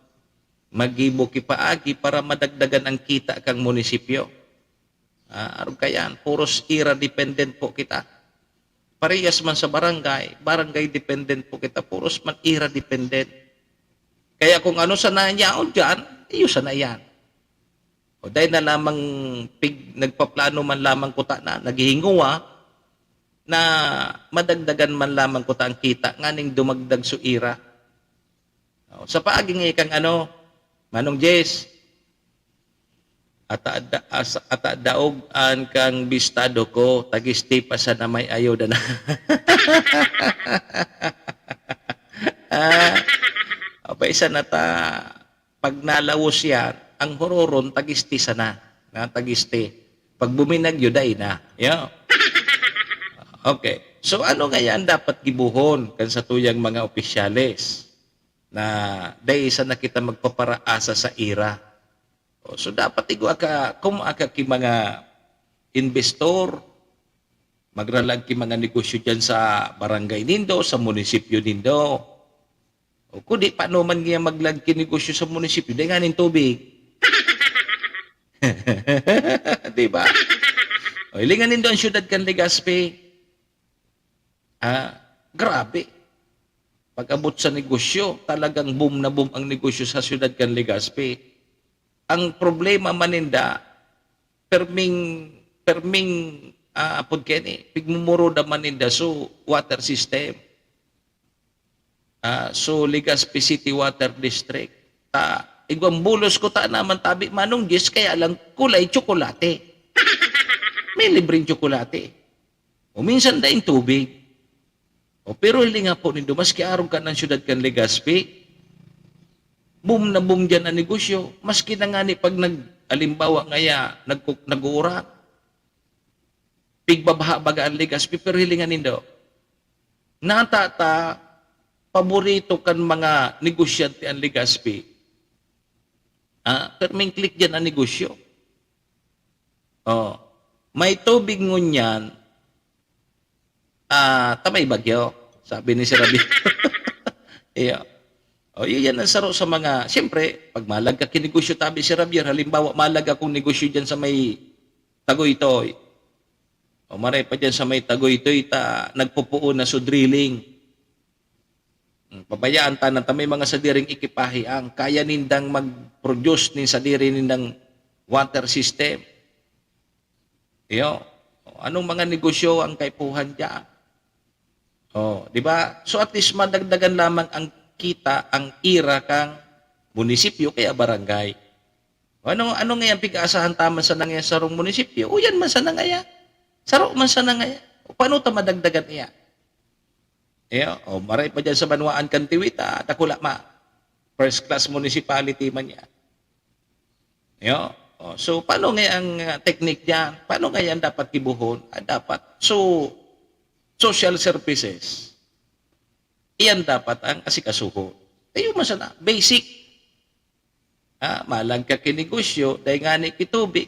maggibo ki paagi para madagdagan ang kita kang munisipyo. Ah, arog kayan, puros ira dependent po kita. Parehas man sa barangay, barangay dependent po kita, puros man ira dependent. Kaya kung ano sana yaon diyan, iyo sana iyan. O dai na lamang pig-, nagpaplano man lamang kuta na, naghihinguwa na madagdagan man lamang kuta ang kita nganing dumagdag so ira. O, sa paagi nga ikang ano, Manong Jess, ata da-, as-, ata daog an kang bistado ko, tag-este pa sana may ayuda na. Ah, abay, sana ta, pag nalawos yan, ang hororon, tag-este sana. Na tag-este. Pag buminagyo, dai na. Yeah. Okay. So, ano ngaya ang dapat gibohon kan satuyang mga opisyales na dai sana kita magpaparaasa sa ira? O, so, dapat igwa ka, kung aka ki mga investor, magralag ki mga negosyo diyan sa barangay nindo, sa munisipyo nindo. O, kung di, paano man niya maglag ki negosyo sa munisipyo? Dai nganing tubig. Di ba? O, hilingan nindo ang syudad kan Legazpi. Ah, grabe. Pag-abot sa negosyo, talagang boom na boom ang negosyo sa syudad kan Legazpi. Ang problema man ninda, perming, perming, ah, apod kaya ni, pigmumuro naman ninda, so, water system. Ah, so, Legazpi City Water District. Ta, igwang bulos ko ta naman tabi manong Diyos, kaya lang kulay tsokolate. May libreng tsokolate. O minsan daing tubig. O, pero hiling nga po nindo, maski arog ka ng syudad kan Legazpi, boom na boom dyan ang negosyo. Maski na nga ni pag nag-, alimbawa ngaya, nagku-, nag-uuran, pigbabaha baga ang Legazpi, pero hilingan nindo. Nata ta, paborito kan mga negosyante ang Legazpi. Ah, perming click dyan ang negosyo. Oh, may tubig ngunyan, ah, ta may bagyo, sabi ni Sir Rabi. Iyo. O, yun yan ang saro sa mga, siyempre, pag malag ka kinegosyo, tabi si Rabier, halimbawa, malag akong negosyo dyan sa may Tagoytoy. O, maray pa dyan sa may Tagoytoy, ta, nagpupuon na so drilling. Hmm, pabayaan ta na ta may mga sadiring ekipahe ang kaya nindang mag-produce nin sadiri nindang water system. Iyo. O, anong mga negosyo ang kaipuhan dyan? Oh, di ba? So, at least madagdagan lamang ang kita, ang ira kang munisipyo kaya barangay. O ano, ano nga yan pig-aasahan ta man sana ngaya sa sarong munisipyo? O yan man sana ngaya. Saro man sana ngaya. O paano ta madagdagan iya? Iyo, o maray pa dyan sa banwaan kan Tiwita, dakula ma. First class municipality man yan. Iyo. O, so, paano nga ang, ah, technique diyan? Paano nga yan dapat gibohon? Ah, dapat. So, social services, iyan dapat ang asikasuhon. Tayo man sana, basic. Ah, malag ka kinegosyo, dahil nga ni kitubig.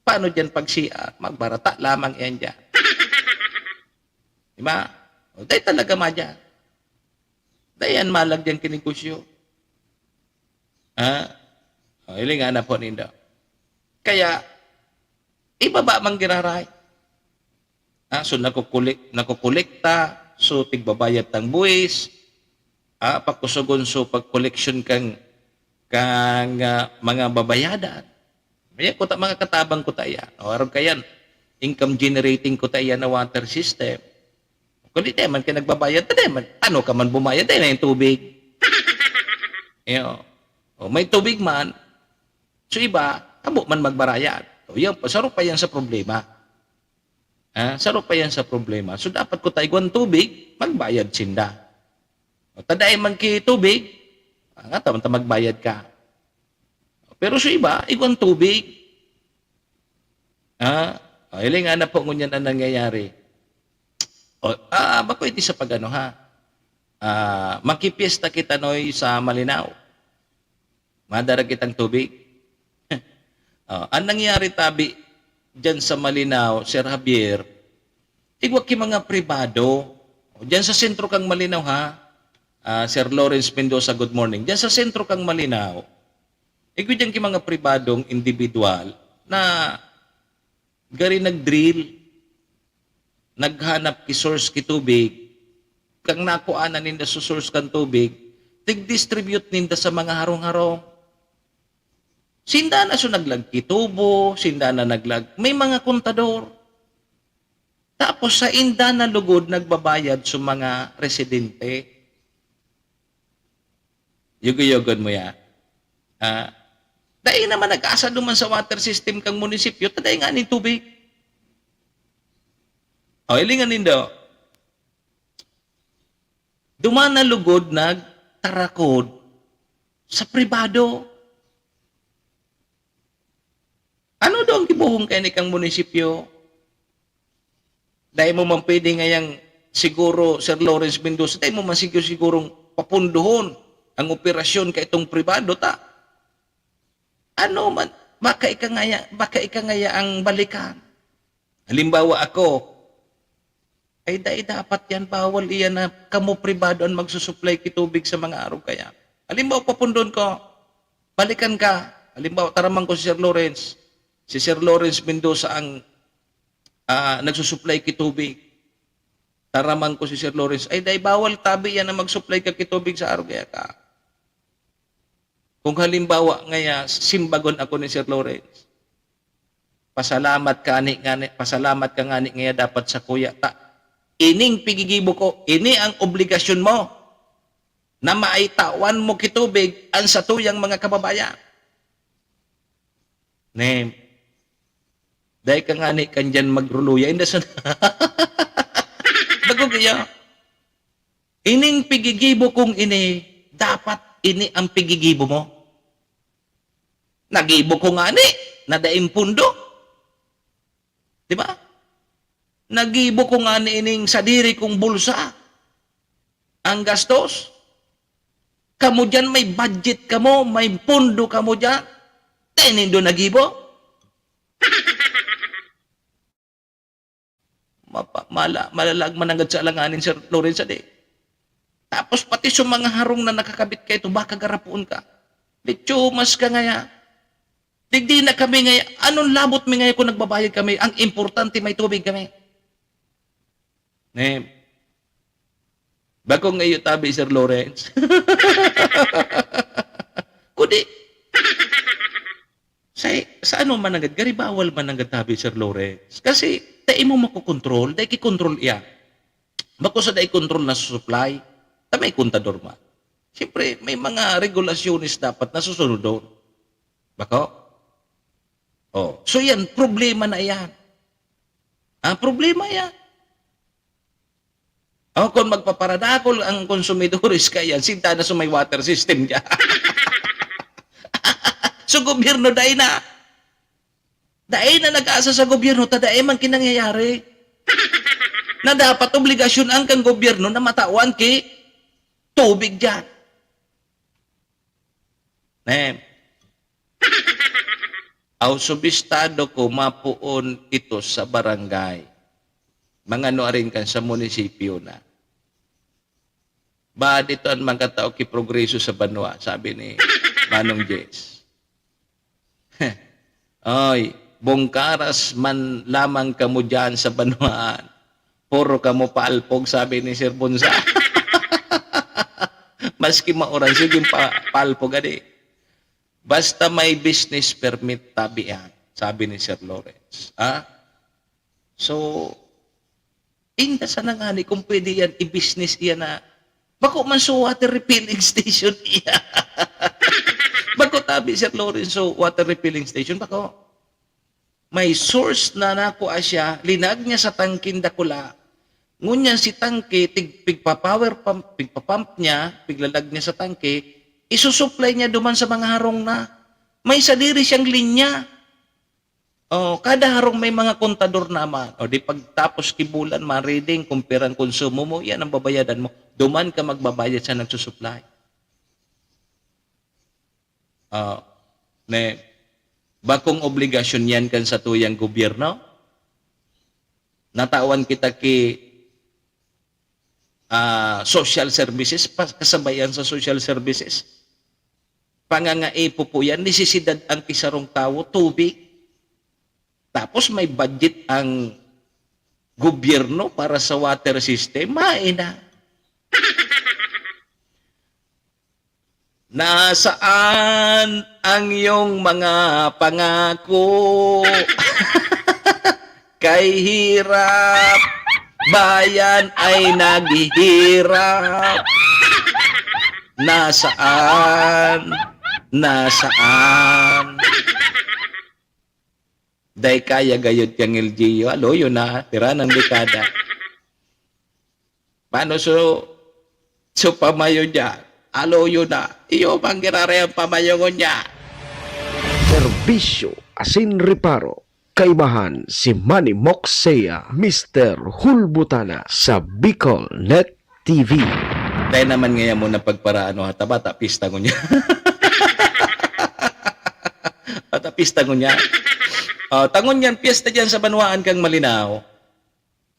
Paano diyan pag C R? Magbarata lamang iyan diyan. Di ba? O, dahil talaga ma diyan. Dahil yan malag diyan kinegosyo. Ha? O, hiling nga na po nindo. Kaya, ibaba man giraray. Ah, so, nakukulik-, nakukolekta, so, tigbabayad tang buwis, ah, pakusogon, so, pag-collection kang, kang, ah, mga babayadan. Kaya kuta, mga katabang kuta yan. O, arog kayan, income generating kuta yan na water system. Kundi di man ka nagbabayad, di man, ano ka man bumayad, di na yung tubig. Iyo. O, may tubig man, so iba, habo man magbarayad. O, yan, saro pa yan sa problema. Ha? Saro pa yan sa problema. So, dapat kuta igwan tubig, magbayad sinda. O, ta dai man ki tubig, nga ta, ta magbayad ka. Pero so iba, igwan tubig. Ha? O, hiling nga na po ngunyan ang nangyayari. O, ah, bako iti sa pag-ano, ha? Ah, makipiesta kita, Noy, sa Malinao. Madara kitang tubig. O, ang nangyari tabi dyan sa Malinao, Sir Javier, igwa ki mga pribado. O, dyan sa sentro kang Malinao, ha? Ah, Sir Lawrence Mendoza, good morning. Dyan sa sentro kang Malinao, igwa dyan ki mga pribadong individual na gari nag-drill, naghanap ki source ki tubig, kang nakuanan ninda sa source kan tubig, tig-distribute ninda sa mga harong-harong. Sinda na so naglag ki tubo, sinda na naglag, may mga kontador. Tapos sa inda na lugod nagbabayad sa mga residente. Yugo-yugon mo ya. Ah, dai naman nag-asa duman sa water system kang munisipyo, ta dai nga nin tubig. O, hilingan nindo. Duman na lugod nagtarakod sa pribado. Ano daw ang gibohon kaini kang munisipyo? Dai mo man pwede ngayang siguro, Sir Lawrence Mendoza, dai mo man siguro sigurong papundohon ang operasyon ka itong pribado ta. Ano man, baka ika ngaya, baka ika ngaya ang balikan. Halimbawa ako, ay dai dapat yan, bawal iyan na kamo pribado ang magsusuplay ki tubig sa mga arog kaya. Halimbawa, papundon ko, balikan ka, Halimbawa, taraman ko si Sir Lawrence. Si Sir Lawrence Mendoza ang, ah, nagsusuplay ki tubig. Taraman ko si Sir Lawrence, "Ay, dai, bawal tabi yan na magsuplay ka ki tubig sa araw kaya ka." Kung halimbawa ngaya, simbagon ako ni Sir Lawrence, "Pasalamat ka ni, ngani, pasalamat ka ngani ngaya dapat sa kuya ta. Ining pigigibo ko, ini ang obligasyon mo na maitawan mo ki tubig ang satuyang mga kababayan." Nem, dai ka ngani kan diyan magruluya, inda sa bako kaya. Ining pigigibo kong ini, dapat ini ang pigigibo mo. Nagibo ko ngani, na daing pundo. Di ba? Nagibo ko ngani ining sadiri kong bulsa. Ang gastos. Kamo diyan, may budget kamo, may pundo kamo diyan. Dai nindo nagibo. Mapa-, mala-, malalag man nanggad sa alanganin, Sir Lawrence, adi. Tapos pati sa mga harong na nakakabit kaito, baka garapoon ka. Litsumas ka ngaya. Digdi na kami ngaya. Anong labot mi ngaya kung nagbabayad kami? Ang importante, may tubig kami. Nem. Bakong iyo tabi, Sir Lawrence. Kundi, sa, sa ano man nanggad, gari bawal man nanggad tabi, Sir Lawrence. Kasi, dai mo makokontrol, dai ki-control iya. Bako sa dai control na supply, ta may kontador man. Siyempre, may mga regulasyones dapat na susunodon. Bako? Oh, so yan, problema na yan. Ang problema yan. Oh, kung magpaparadakol ang konsumidores, kaya sinta na sa may water system niya. So, gobyerno, dai na. Dai na nag-asa sa gobyerno, ta dai man kinangyayari. Na dapat obligasyon ang kan gobyerno na matawan ki tubig diyan. Nem. Aw, subistado ko, mapoon ito sa barangay. Mga nuarin kan sa munisipyo na. Ba, dito ang mga tao ki progreso sa banwa, sabi ni Manong Jess. Ay, bongkaras man lamang kamo diyan sa banwaan. Puro kamo paalpog, sabi ni Sir Bunsa. Maski mauran, sige pa, paalpog, adi. Basta may business permit, tabi yan, sabi ni Sir Lawrence. Ha? So, inda sana ngani kung pwede yan, i-business iyan na, bako man so water refilling station iyan. Bako tabi, Sir Lawrence, so water refilling station, bako. May source na nakua siya, linag niya sa tangking dakula. Ngunyan si tangke, tig-, pigpa-power pump, pigpa-pump niya, piglalag niya sa tangke, isusupply niya duman sa mga harong na. May sadiri siyang linya. Oh, kada harong may mga kontador naman. O di pagtapos ki bulan, ma-reading kung pirang konsumo mo, yan ang babayadan mo. Duman ka magbabayad sa nagsusupply. Ah, ne, bakong obligasyon yan kan satuyang gobyerno? Natawan kita ki, ah, social services, pa-, kasabayan sa social services. Pangangaipo po yan, nesesidad ang kisarong tawo, tubig. Tapos may budget ang gobyerno para sa water system, maina. Nasaan ang iyong mga pangako? Kay hirap, bayan ay naghihirap. Nasaan? Nasaan? Dai kaya gayod kang L G U. Alo, yun na. Tira ng dekada. Paano so, so pamayo niya? Alo, yun na. Iyo, manggiraray ang pamayo niya. Serbisyo asin reparo. Kaibahan si Manny Moxea, Mister Hulbutana sa Bicol Net T V. Dai naman ngaya mo na pagparaano, ha, ta bata pista ngunyan. Bata pista ngunyan. Ah, ta ngunyan piyesta diyan sa banwaan kang Malinao.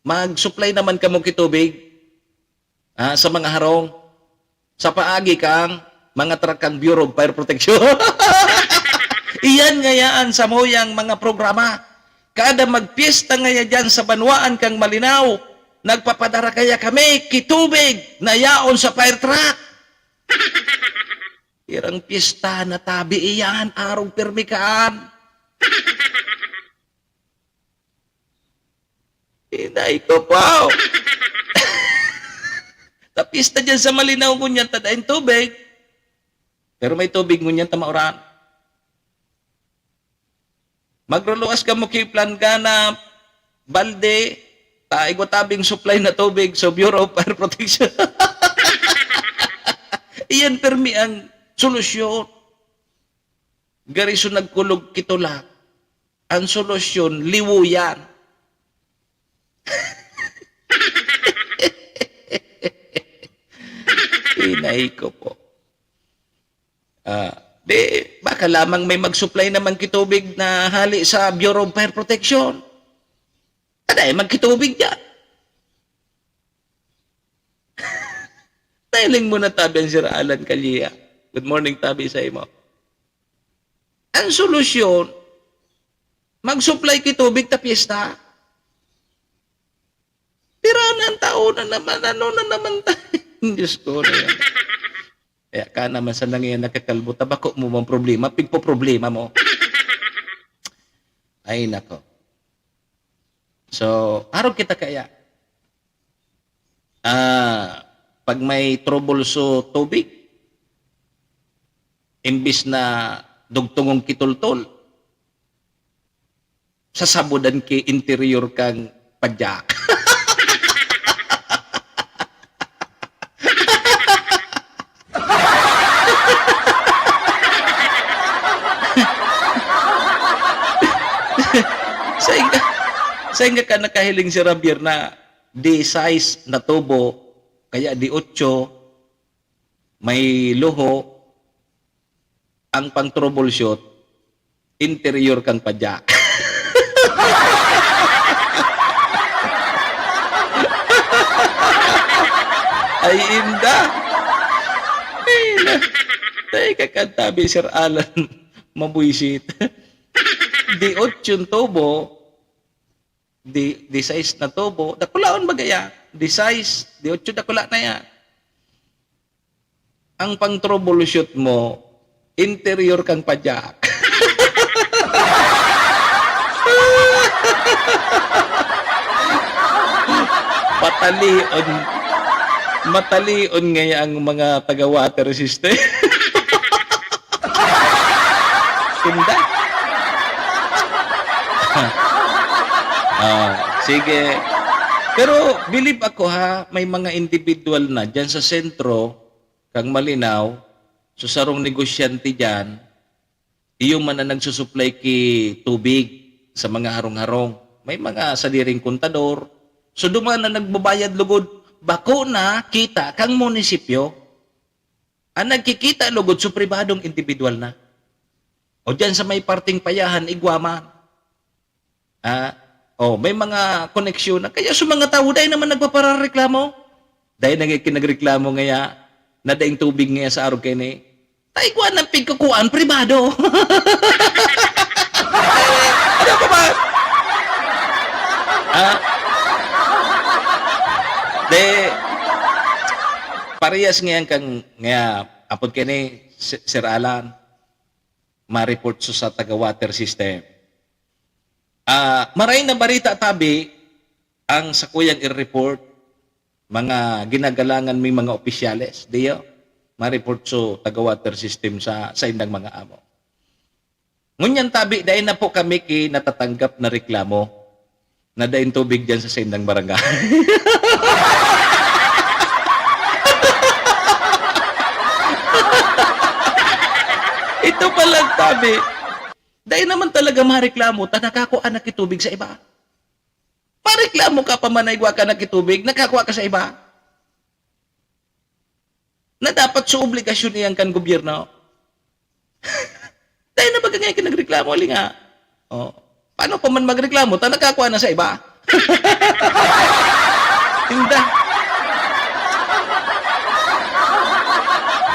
Mag-supply naman kamo ki tubig, ah, sa mga harong. Sa paagi kang mga truck kang Bureau of Fire Protection. Iyan ngayaan samuyang mga programa. Kada magpiyesta ngaya diyan sa banwaan kan Malinao, nagpapadara kaya kami ki tubig na yaon sa fire truck. Irang piyesta na tabi iyan, arog pirmi kaan. Inay ko po! Tapista dyan sa Malinao, ngunyan ta daing tubig. Pero may tubig, ngunyan ta mauran. Magruluwas kamo ki planggana, balde, ta igwa tabing supply na tubig sa Bureau of Fire Protection. Iyan permi ang solusyon. Gariso nagkulog kitulak. Ang solusyon, liwo yan. Inay ko po. Ah, di, baka lamang may mag-supply naman kitubig na hali sa Bureau of Fire Protection. Aday, magkitubig dyan. Nailing mo na tabi ang Sir Alan Calleja. Good morning, tabi sa imo. Ang solusyon, mag-supply kitubig ta piyesta. Tira na ang tao na naman, ano na naman tayo? Diyos ko na yan. Kaya ka naman sa nangyayang nakakalbo, tabako mo mang problema, pigpo-problema mo. Ay, nako. So, arog kita kaya. Ah, pag may trouble sa tubig, imbis na dugtungon kitultol, sasabodan ki interior kan padyak. Sainga, sainga ka nakahiling si Javier na di sais na tubo, kaya di otso, may luho, ang pang-troubleshoot, interior kan padyak. Ay, inda! Ay, na-, teka, kantabi, Sir Alan, mabuisit. Di otso yung tubo, di, di sais na tubo. Dakulaon ba gaya? Di sais, di otso dakula na yan. Ang pang-troubleshoot mo, interior kang padyak. Patalion. Matalion ngaya ang mga taga-water system. Inda. Ah, sige. Pero believe ako ha, may mga individual na diyan sa sentro, kang Malinao, so sarong negosyante diyan, iyo man ang nagsusuplay ki tubig sa mga harong-harong. May mga sadiring kontador. So duman na nagbabayad lugod, bako na kita kang munisipyo. Ang nagkikita lugod, so pribadong individual na. O diyan sa may parting payahan, igwa man. Ah, oh, may mga koneksyon na. Kaya sa mga tawo, dai naman nagpaparareklamo. Dai nag-, kinagreklamo ngaya, na daing tubig ngaya sa arog kaini. Taigwa ng pigkukuan, pribado. Ano ka ba? Ah? De, parehas ngayon kang, ngaya, apod kaini, Si-, Sir Alan, ma-report sa, sa taga-water system. Ah, maray na barita tabi ang sakuyang i-report, mga ginagalangan mi mga opisyales, diyo? Ma-report so taga-water system sa, sa indang mga amo. Ngunyan tabi, dai na po kami ki natatanggap na reklamo na daing tubig diyan sa saindang barangay. Ito pa lang tabi, dai naman talaga mareklamo ta nakakua na ki tubig sa iba. Mareklamo ka pa man na igwa ka na ki tubig, nakakua ka sa iba. Na dapat so obligasyon iyan kan gobyerno. Dai na baga ngayon ka nagreklamo, ali nga. Oh. Paano pa man magreklamo ta nakakua na sa iba? Inda.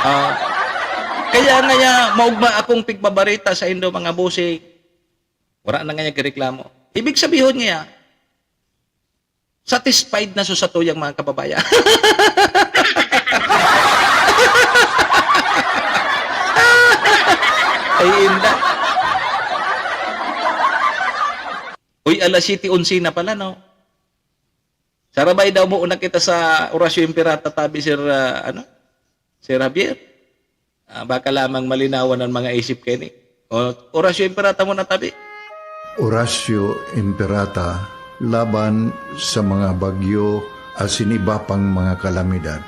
Ah. Kaya ngaya, maugma akong pigbabarita saindo, mga bossing. Wala na ngaya gireklamo. Ibig sabihon ngaya, satisfied na so satuyang mga kababayan. Ay, inda. Uy, alas siyete onse na pala, no? Sarabay daw mo una kita sa Orasyo Imperata, tabi, Sir, ah, ano? Sir Javier? Ah, baka lamang malinawan ang mga isip kaini. O, Orasyo Imperata muna, tabi. Orasyo Imperata laban sa mga bagyo asin iba pang mga kalamidad.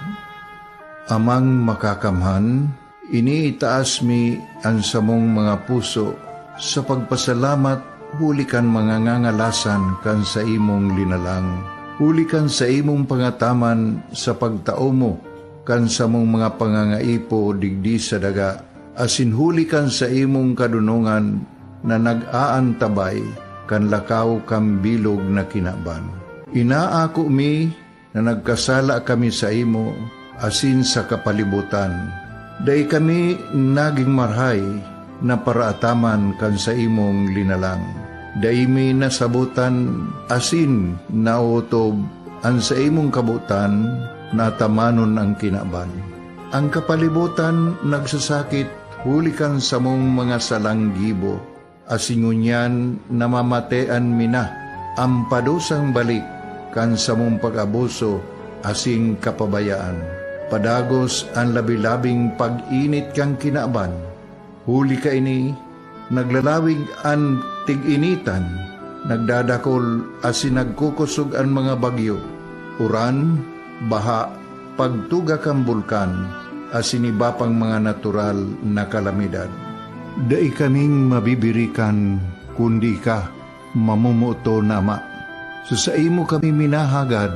Amang Makakamhan, iniitaas mi an samong mga puso sa pagpasalamat huli kan mga ngangalasan kan saimong linalang, huli kan saimong pangataman sa pagtao mo kan samong mga pangangaipo digdi sa daga, asin huli kan saimong kadonongan na nag-aantabay kan lakaw kan bilog na kinaban. Inaako mi na nagkasala kami saimo asin sa kapalibotan. Dai kami nagin marahay na paraataman kan saimong linalang. Dai mi nasabotan asin naotob an saimong kabotan na atamanon an kinaban. An kapalibotan nagsasakit huli kan samong mga salang gibo, asin ngunyan namamatean mi na an padusang balik kan samong pag-abuso asin kapabayaan. Padagos an labi-labing pag-init kan kinaban. Huli kaini, naglalawig an tig-initan, nagdadakol asin nagkukosog an mga bagyo, uran, baha, pagtuga kan bulkan, asin iba pang mga natural na kalamidad. Dai kaming mabibirikan kundi ika, mamomoton na Ama. Sa saimo kami minahagad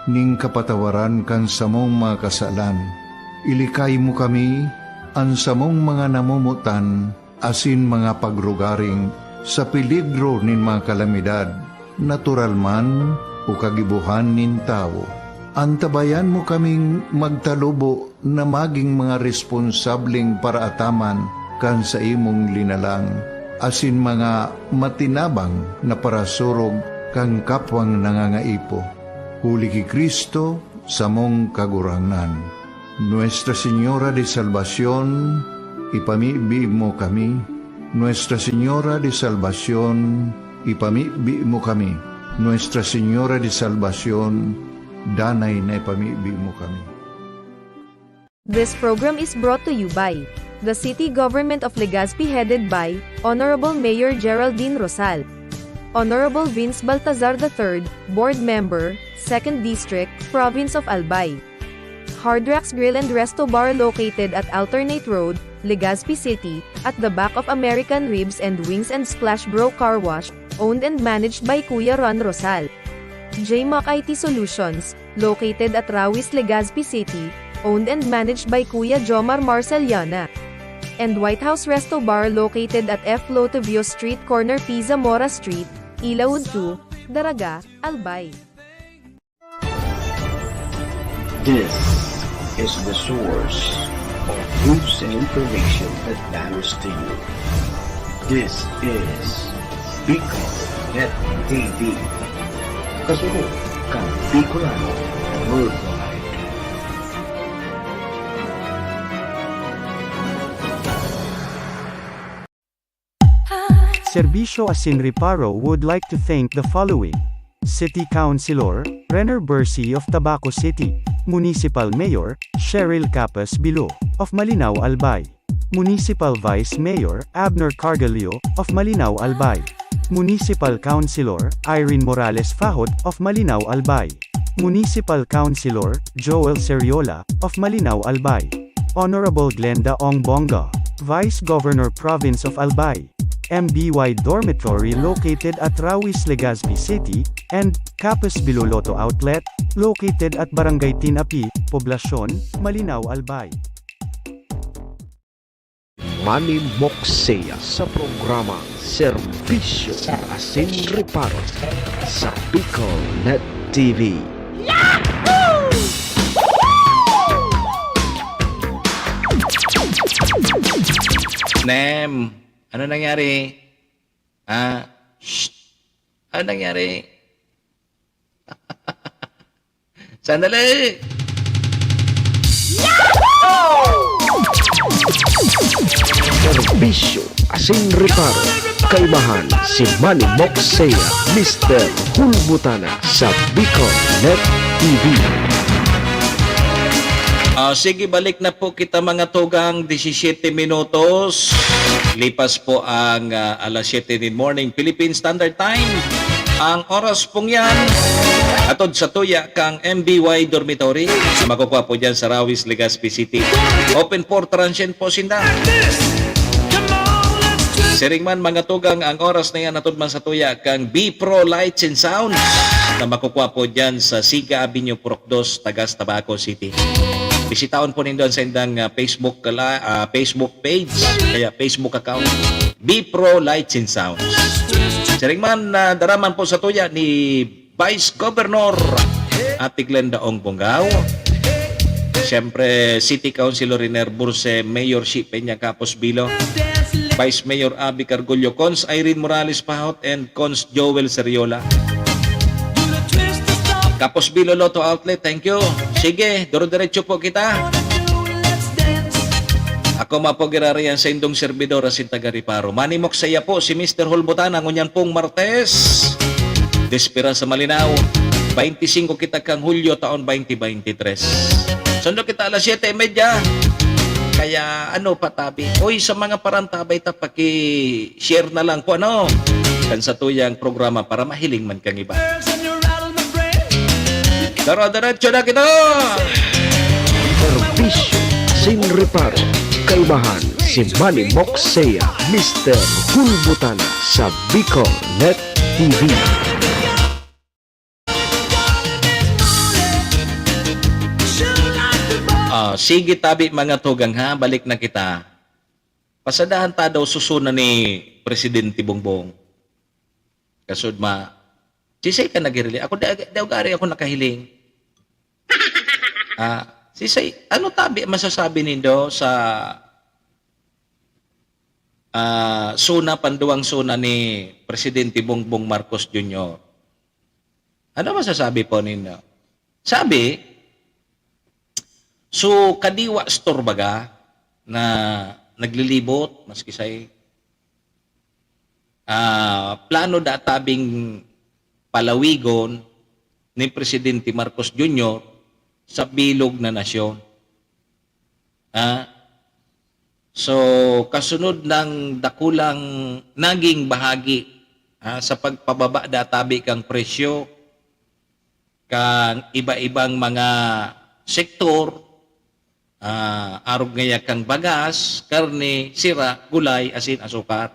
nin kapatawaran kan samong mga kasalan. Ilikay mo kami, an samong mga namomotan, asin mga pagrugaring sa peligro nin mga kalamidad, natural man o kagibohan nin tawo. Antabayan mo kaming magtalubo na magin mga responsableng paraataman kan saimong linalang, asin mga matinabang na parasurog kan kapwang nangangaipo. Huli ki Cristo, samong Kagurangnan. Nuestra Señora de Salvacion, ipamibi mo kami. Nuestra Señora de Salvacion, ipamibi mo kami. Nuestra Señora de Salvacion, danay na ipamibi mo kami. This program is brought to you by the City Government of Legazpi, headed by Honorable Mayor Geraldine Rosal. Honorable Vince Baltazar the third, Board Member, Second District, Province of Albay. Hard Rocks Grill and Resto Bar, located at Alternate Road, Legazpi City, at the back of American Ribs and Wings and Splash Bro Car Wash, owned and managed by Kuya Ron Rosal. J Mac I T Solutions, located at Rawis, Legazpi City, owned and managed by Kuya Jomar Marceliana. And White House Resto Bar, located at F Lotivio Street, corner P. Zamora Street, Ilaud two, Daraga, Albay. This is the source of news and information that matters to you. This is Bicol Net T V. Kasunod kan Bicolano Worldwide. Serbisyo asin Reparo would like to thank the following: City Councilor Renner Bercy of Tabaco City, Municipal Mayor Cheryl Capas Bilo of Malinao, Albay, Municipal Vice Mayor Abner Cargallo of Malinao, Albay, Municipal Councilor Irene Morales Fajot of Malinao, Albay, Municipal Councilor Joel Seriola of Malinao, Albay, Honorable Glenda Ong Bonga, Vice Governor, Province of Albay, M B Y Dormitory located at Rawis, Legazpi City, and Capas Bilo Lotto Outlet located at Barangay Tinapi, Poblacion, Malinao, Albay. Manimok siya sa programang Serbisyo asin Reparo sa Bicol Net T V. Nem, ano nangyari? Ah, shh. Ano nangyari? Sandali! Serbisyo asin reparo. Kaibahan si Manny Moxea, Mister Hulbutana sa Bicol Net T V. Ah, sige, balik na po kita, mga tugang, disisyete minutos. Lipas po ang, ah, alas siyete nin morning, Philippine Standard Time. Ang oras pong yan, atod sa tuya kang M B Y Dormitory, na makukuha po dyan sa Rawis, Legazpi City. Open for transient po sinda. Siring man, mga tugang, ang oras na yan, atod man sa tuya kang B Pro Lights and Sounds, na makukuha po dyan sa Siga Avenue, Purok Dos, Tagas, Tabaco City. Bisitaon po nindo ang saindang, ah, Facebook la-, ah, Facebook page, kaya Facebook account, B Pro Lights and Sounds. Siring man, ah, daraman po sa tuya ni Vice Governor Ate Glenda Ong Bongao. Siyempre, City Councilor Riner Burse, Mayor Shi Peña Capos Bilo, Vice Mayor Abby Cargullo, Cons Irene Morales Pahot, and Cons Joel Seriola. Capos Bilo Lotto Outlet, thank you. Sige, duro-diretso po kita. Ako man po, giraray an saindong servidor asin taga-reparo. Manny Moxea po, si Mister Hulbutana, ngunyan pong Martes. Despera sa Malinao, twenty-five kita kan Hulyo, taon twenty twenty-three. Sundo kita alas siyete y media. Kaya ano pa, tabi? Uy, sa mga parantabay ta, paki-share na lang po, ano, kan satuyang programa para mahiling man kan iba. Dara-diretso na kita! Serbisyo sin reparo. Kaibahan si Manny Moxea, Mister Hulbutana sa Bicol Net T V. Ah, sige tabi, mga tugang, ha, balik na kita. Pasadahan ta daw susuna ni Presidente Bongbong. Kasud ma, sisay ka nagirili? Ako, da-, da-, gari ako nakahiling. Ah, sisay, ano tabi masasabi nindo sa, ah, suna, panduwang suna ni Presidente Bongbong Marcos Junior? Ano masasabi po nindo? Sabi, so, kadiwa store baga na naglilibot, maski say, ah, plano da tabing palawigon ni Presidente Marcos Junior sa bilog na nasyon. Ah, so, kasunod ng dakulang naging bahagi, ah, sa pagpababa da tabi kang presyo, kan iba-ibang mga sektor, ah, arog ngaya kan bagas, karne, sira, gulay, asin, asukar.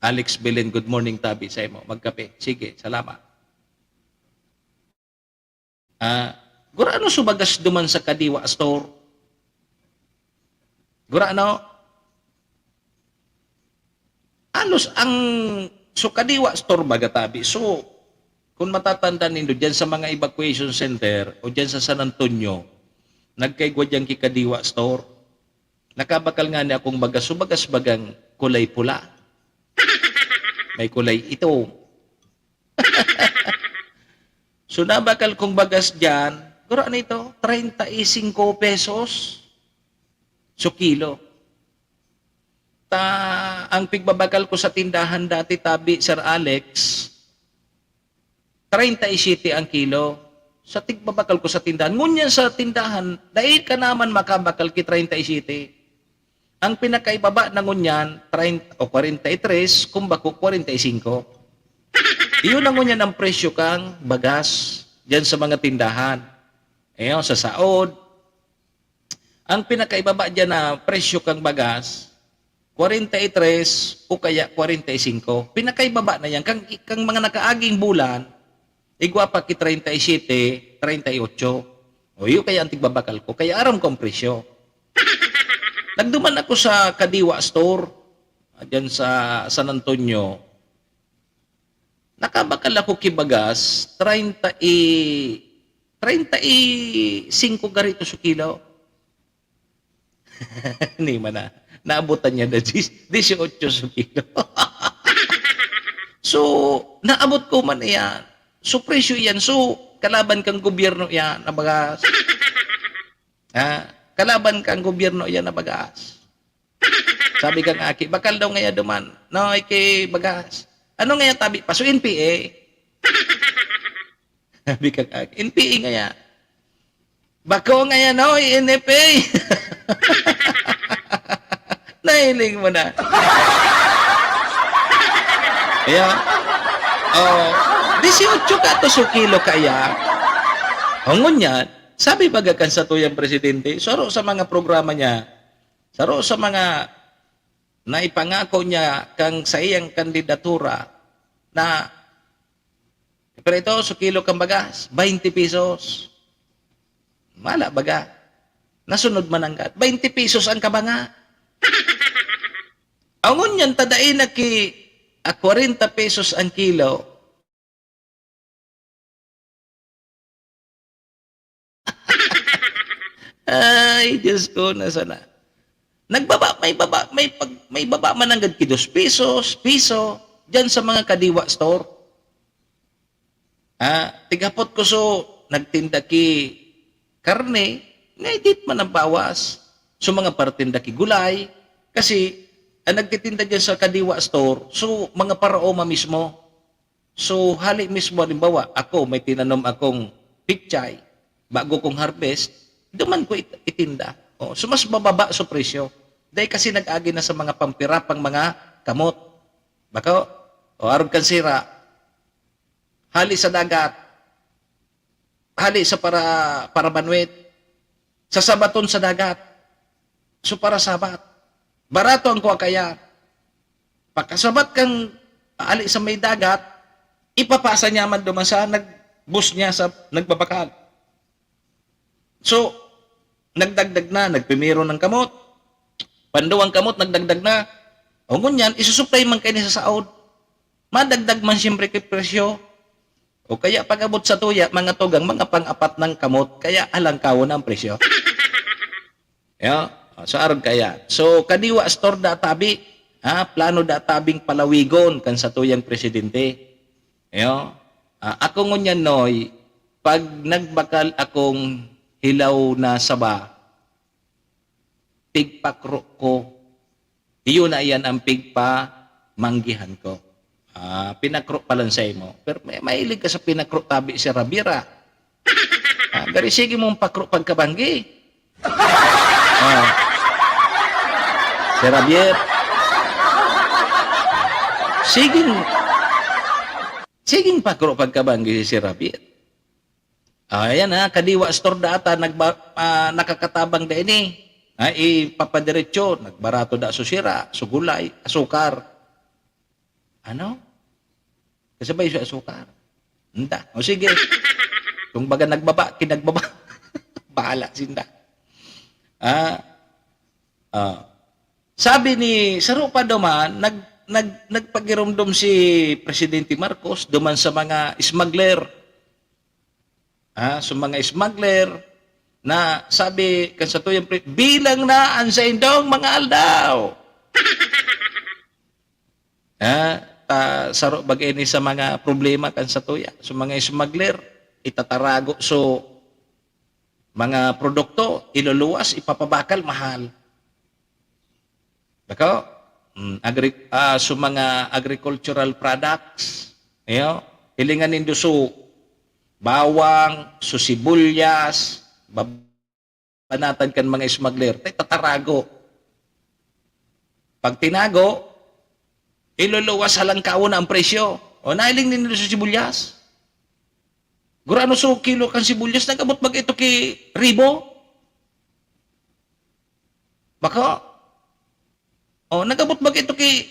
Alex Belen, good morning, tabi sa imo. Magkape. Sige, salamat. Ah, gurano su bagas duman sa Kadiwa Store? Gurano? Anos ang, so, Kadiwa Store baga tabi. So, kung matatanda nindo, dyan sa mga evacuation center o dyan sa San Antonio, nagkaigwa dyan ki Kadiwa Store. Nakabakal nga ni akong bagas, so bagas bagang kulay pula. May kulay itom. So, nabakal kong bagas dyan, guro ano ito? Treinta y cinco pesos. So, kilo. Ta, ang pigbabakal ko sa tindahan dati, tabi, Sir Alex, treinta y siete ang kilo. Sa tigbabakal ko sa tindahan. Ngunyan sa tindahan, dai ka naman makabakal ki treinta y siete. Ang pinakaibaba na ngunyan, treinta o kwarenta y tres, kung bako, kwarenta y singko. Iyon na ngunyan ang presyo kang bagas dyan sa mga tindahan. Ayun, sa saod. Ang pinakaibaba dyan na presyo kang bagas, kwarenta y tres o kaya kwarenta y singko. Pinakaibaba na yan. Kang, kang mga nakaaging bulan, igwa pa ki treinta y siete, treinta y ocho. O, yun kaya ang tigbabakal ko. Kaya aram ko ang presyo. Nagduman ako sa Kadiwa Store, ah, dyan sa San Antonio. Nakabakal ako ki bagas, treinta y, treinta y singko garito sa kilo. Ni man na. Naabutan niya na dis-, dieciocho sa kilo. So, naabot ko man iyan. So, presyo iyan. So, kalaban kan gobyerno iyan na bagas. Ha? Kalaban kan gobyerno iyan na bagas. Sabi kan aki, "Bakal daw ngaya duman." "No, iki bagas." "Ano ngaya tabi pa?" "So, N P A." Sabi kan aki, "N P A ngaya." "Bako ngaya, no, N F A." Nahiling mo na. Kaya, oh, dieciocho ka to su kilo kaya. O, ngunyan, sabi baga kan satuyang presidente, saro sa mga programa niya, saro sa mga naipangako niya kan saiyang kandidatura na, pero ito, su kilo kan bagas, twenty pesos. Mala baga. Nasunod mananggad, twenty pesos ang kabanga. Aw ngunyan ta dai na ki, ah, kwarenta pesos ang kilo. Ay, Diyos ko, nasana. Nagbaba, may baba, may pag, may baba mananggad ki dos pesos, piso, diyan sa mga kadiwa store. Ah, tighapot ko, so, nagtinda ki karne, naidit man ang bawas. So, mga partinda ki gulay, kasi ang nagtitinda diyan sa kadiwa store, so, mga paraoma mismo. So, hali mismo, halimbawa, ako, may tinanom akong pichay, bago kong harvest, duman ko it-, itinda. Oh, so, mas mababa so presyo. Dahil kasi nag-agi na sa mga pampirapang mga kamot. Bako, o arog kan sira, hali sa dagat, hali sa para, parabanwit, sa sabaton sa dagat. So, parasabat. Barato ang kuha kaya. Pagkasabat kan ali sa may dagat, ipapasa niya man duman sa nagbus niya sa nagbabakal. So, nagdagdag na, nagpimiro ng kamot. Panduwang kamot, nagdagdag na. O ngunyan, isusupply man kaini sa saod. Madagdag man siyempre ki presyo. O kaya pag-abot sa tuya, mga tugang, mga pang-apat ng kamot, kaya halangkawon ang presyo. Yo, so arog kaya. So, kadiwa store da tabi, ha, plano da tabing palawigon kan satuyang presidente. Yo, ah, ako ngunyan, Noy, pag nagbakal akong hilaw na saba, pigpakro ko. Iyo na iyan ang pigpamanggihan ko. Ah, pinakro pa lang sa imo. Pero may, mahilig ka sa pinakro tabi si Rabiera. Ah, gari sige mong pakro pagkabanggi. Ah. Si Rabier. Siging, siging pakro pagkabanggi si Rabier. Ah, ayan ha, kadiwa store da ata, nagba-, ah, nakakatabang da ini. Ah, ipapadiretso, nagbarato da su sira, su gulay, asukar. Ano? Kasabay sa asukar. Nda. O sige. Kung baga nagbaba, kinagbaba. Bahala sinda. Ah, ah. Sabi ni, saro pa duman, nag-, nag-, nagpagiromdom si Presidente Marcos duman sa mga smuggler. Ah, sa mga smuggler na sabi kan satuyang pre-, "Bilang na an saindong mga aldaw." Ah, ta-, saro baga ini sa mga problema kan satuya. Sa mga smuggler, itatarago so mga produkto, iluluwas, ipapabakal, mahal. Bako? Mm, agri-, ah, so mga agricultural products, iyo, hilingan nindo so bawang, so sibuyas, bab-, banatan kan mga smuggler, tay tatarago. Pag tinago, iluluwas halangkawon na ang presyo. O, nahiling nindo so sibuyas? Gurano so kilo kan sibuyas? Nag-abot ba ito ki ribo? Bako? O, nag-abot ba ito ki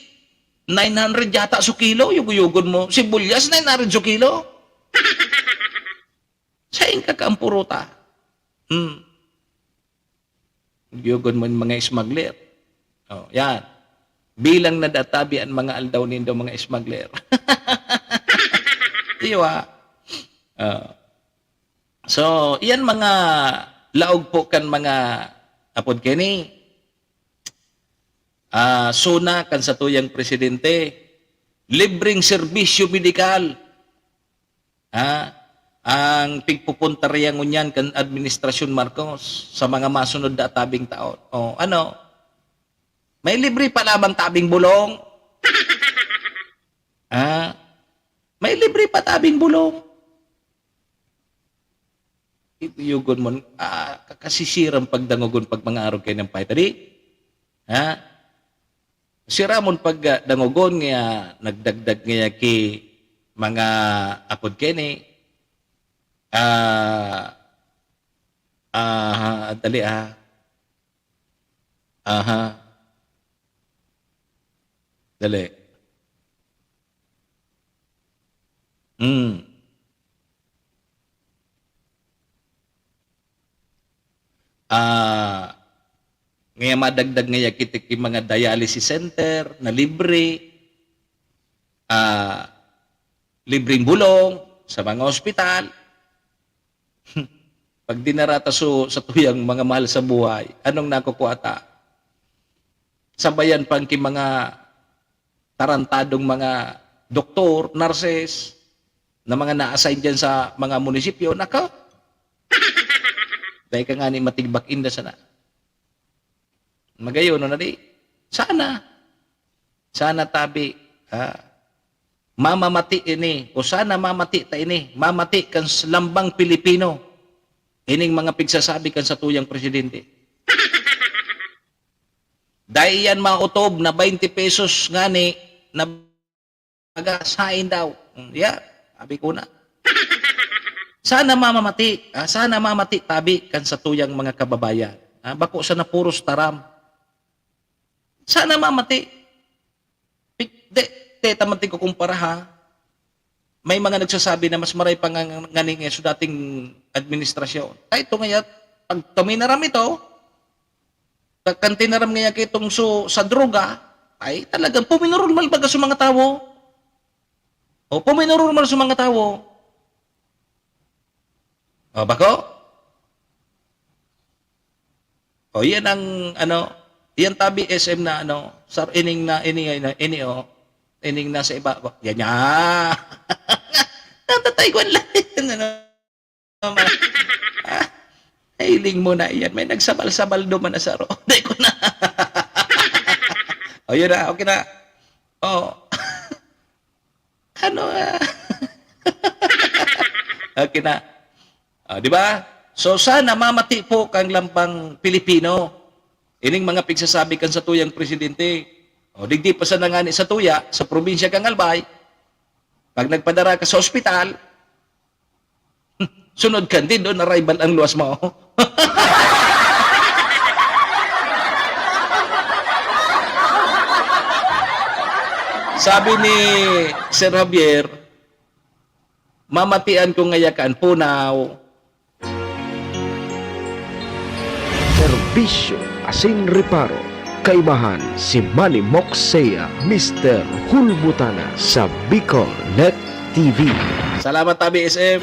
nine hundred yata so kilo? Yugo-yugon mo. Sibuyas, nine hundred so kilo? Sain ka kaampuruta? Hmm. Yugon mo yung mga smuggler. O, yan. Bilang na da tabi an mga aldaw nindo, mga smuggler. Iyo, ah. O. So, iyan mga laog po kan mga apod kini. Ah, SONA kan satuyang presidente, libreng serbisyo medikal. Ha? Ang pigpupuntaria ngunyan kan Administrasyon Marcos sa mga masunod na tabing taon. O, ano? May libre pa lamang tabing bulong? Ha? May libre pa tabing bulong? Ituyogon mo, ah, kasisirang pagdangogon pag mga arog kayo ng pahita, di? Ha? Siramon pag, ah, dangogon nga nagdagdag nga ki mga apod keni, ah, aha, dali, ah. Aha. Dali. Hmm. Ah, ngaya madagdag ngaya kita ki mga dialysis center na libre, ah, libreng bulong sa mga ospital. Pag dinara ta su-, sa tuyang mga mahal sa buhay, anong nakukuha ta? Sabayan pang ki mga tarantadong mga doktor, nurses, na mga na-assign diyan sa mga munisipyo, nako! Dai ka ngani matigbak inda sana. Magayon, no, na di? Sana. Sana tabi, ha? Mamamati ini, o sana mamati ta ini, mamati kan s-, lambang Pilipino. Ining mga pigsasabi kan satuyang presidente. Dai iyan maotob na twenty pesos ngani na baga sain daw. Hmm, ya, sabi ko na. Sana mamamati, ah, sana mamati tabi kan satuyang mga kababayan. Ah, bako sana puros taram. Sana mamati. Pig-, de, de, taman tingkukumpara, ha? May mga nagsasabi na mas maray pa nga, nga, ngani nga sa dating administrasyon. Ay, ito ngaya, pag tuminaram ito, ka-, kan tinaram ngaya kitong su-, sa droga, ay, talagang puminormal baga sa mga tawo. O, puminormal sa mga tawo. O, bako? O, yan ang, ano, yan tabi S M na, ano, sar-, ining na, ini, ini, ini, o, ining nasa iba, yan, yan. Natatay ko ang lahat, ano, ah, hiling mo na yan. May nagsabal-sabal duman na saro. Di ko na. O, yun na, okay na. O. Ano, ah? Okay na. Ah, di ba? So, sana mamati po kang lambang Pilipino. Ining mga pigsasabi kan satuyang presidente. O, digdi pa sana ngani sa tuya, sa probinsya kang Albay, pag nagpadara ka sa ospital, sunod kan din doon, arrival ang luwas mo. Sabi ni Sir Javier, "Mamatian ko ngaya kan punaw." Serbisyo asin reparo, kaibahan si Manny Moxea, Mister Hulbutana sa Bicol Net T V. Salamat, Tabi S M.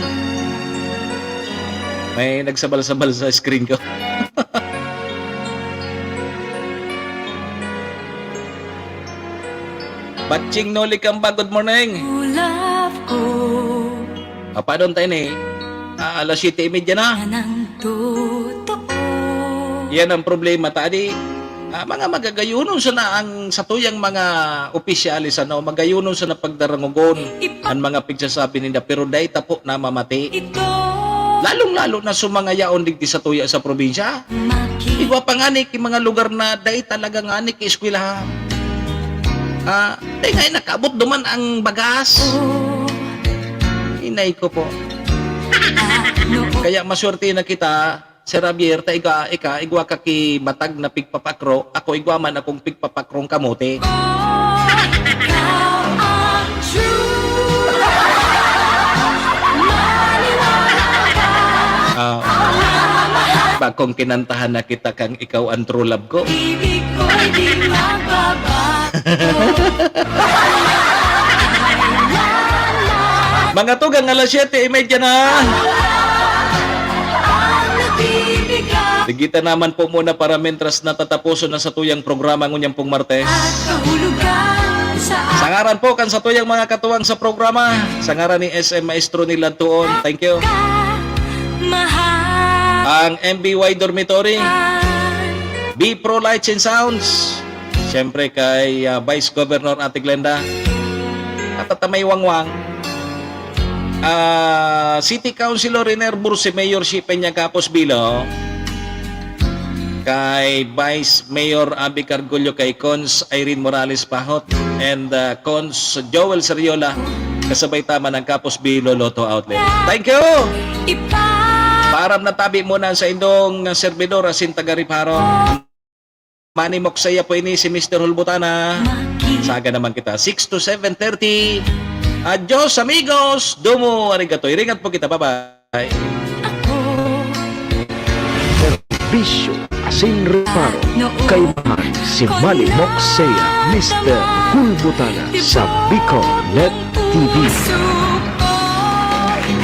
May nagsabal-sabal sa screen ko. Batching Noli Kamba, good morning. Love ko. Ah, paano tayo ni? Ah, alas siyete y media na. Yan ang totoo. Yan ang problema, tadi. Ah, mga magagayunon sana ang satuyang mga opisyales, ano, magayunon sana pagdarangogon ang mga pigsasabi ninda, pero dai ta po namamati. Ito. Lalong-lalo na sa mga yaon digdi sa tuya sa probinsya. Maki- Igwa pa nga ni ki mga lugar na dai talaga nga ni ki eskwelahan. Ah, dai nga nakaabot duman ang bagas. Oh. Inay ko po. Ano? Kaya maswerte na kita, Sir Javier, ta ika, ika, igwa ka ki matag na pigpapakro, ako igwa man akong pigpapakrong kamote. Oh, ikaw ang true love. Maniwala ka. Ah. Bagkong kinantahan na kita kang ikaw ang true love ko. Ibig ko'y di magbabago. Mga tugang, alas siyete y media na. Ang nagbibigay Sige ta naman po muna para mentras na tataposon na satuyang programa ngunyan pong Martes. Sa ngaran po kan satuyang mga katuwang sa programa, sa ngaran ni S M Maestro Nila Tuon, thank you. Ang M B Y Dormitory, B Pro Lights and Sounds, siyempre kay, ah, Vice Governor Ate Glenda, at Tatay Wangwang, ah, City Councilor Riner Bursi, Mayor Shipen niya Kapos Bilo, kay Vice Mayor Abby Cargullo, kay Cons Irene Morales Pahot, and, ah, Cons Joel Seriola, kasabay ta man ang Kapos Bilo Lotto Outlet. Thank you! Paaram na tabi muna sa indong servidor, asin taga Riparo. Manimok saya po ini si Mister Hulbutana. Saga naman kita, six to seven thirty. Adios, amigos! Domo arigato. Iringat po kita. Bye-bye. Serbisyo asin reparo. Kaimahan si Manimok saya, Mister Hulbutana sa Bicol Net T V.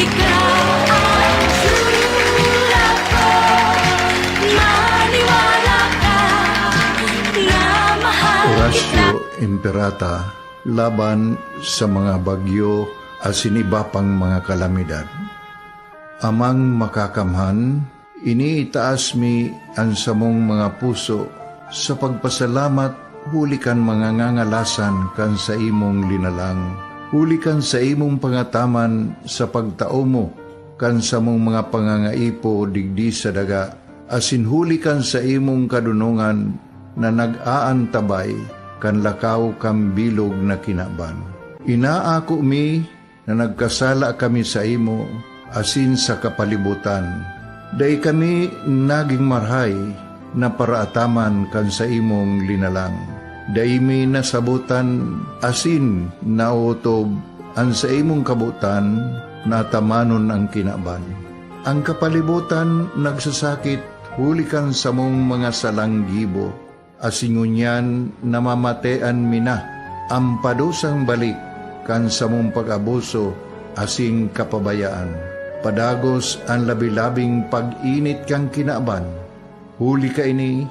Ikaw ang sulat ko. Maniwala ka na mahal kita. Oratio Imperata laban sa mga bagyo asin iba pang mga kalamidad. Amang Makakamhan, iniitaas mi an samong mga puso sa pagpasalamat huli kan mga ngangalasan kan saimong linalang, huli kan saimong pangataman sa pagtao mo kan samong mga pangangaipo digdi sa daga, asin huli kan saimong kadonongan na nag-aantabay kan lakaw kan bilog na kinaban. Inaako mi na nagkasala kami saimo asin sa kapalibutan. Dai kami nagin marahay na paraataman kan saimong linalang. Dai mi nasabotan asin naotob an saimong kabotan na atamanon an kinaban. An kapalibotan nagsasakit huli kan samong mga salang gibo, asin ngunyan namamatean mi na an padusang balik kan samong pag-abuso asin kapabayaan. Padagos an labi-labing pag-init kan kinaban. Huli kaini,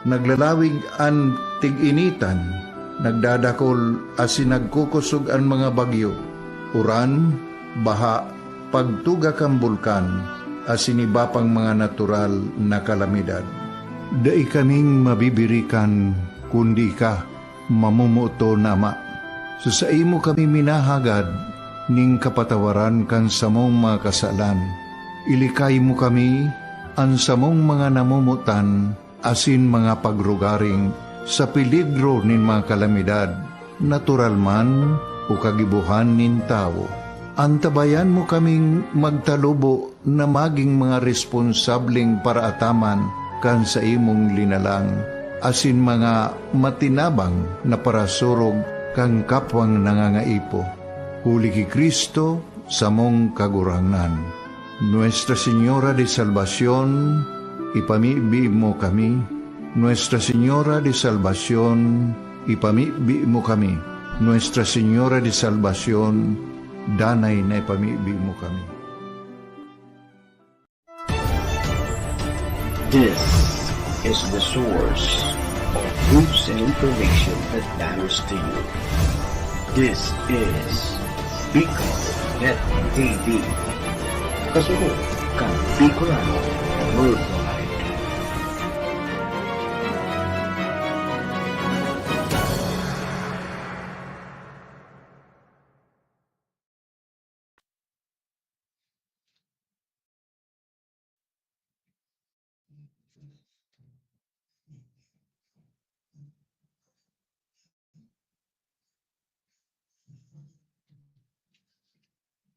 naglalawig an tig-initan, nagdadakol asin nagkukosog an mga bagyo, uran, baha, pagtuga kan bulkan, asin iba pang mga natural na kalamidad. Dai kaming mabibirikan, kundi ika, mamomoton na Ama. Sa saimo kami minahagad nin kapatawaran kan samong mga kasalan. Ilikay mo kami, an samong mga namomotan, asin mga pagrugaring sa peligro nin mga kalamidad, natural man o kagibohan nin tawo. Antabayan mo kaming magtalubo na magin mga responsableng paraataman kan saimong linalang, asin mga matinabang na parasurog kan kapwang nangangaipo. Huli ki Cristo, samong Kagurangnan. Nuestra Señora de Salvacion, ipamibi mo kami. Nuestra Señora de Salvacion, ipamibi mo kami. Nuestra Señora de Salvacion, danay na ipamibi mo kami. This is the source of news and information that matters to you. This is Bicol Net T V. Kasunod kan Bicolano World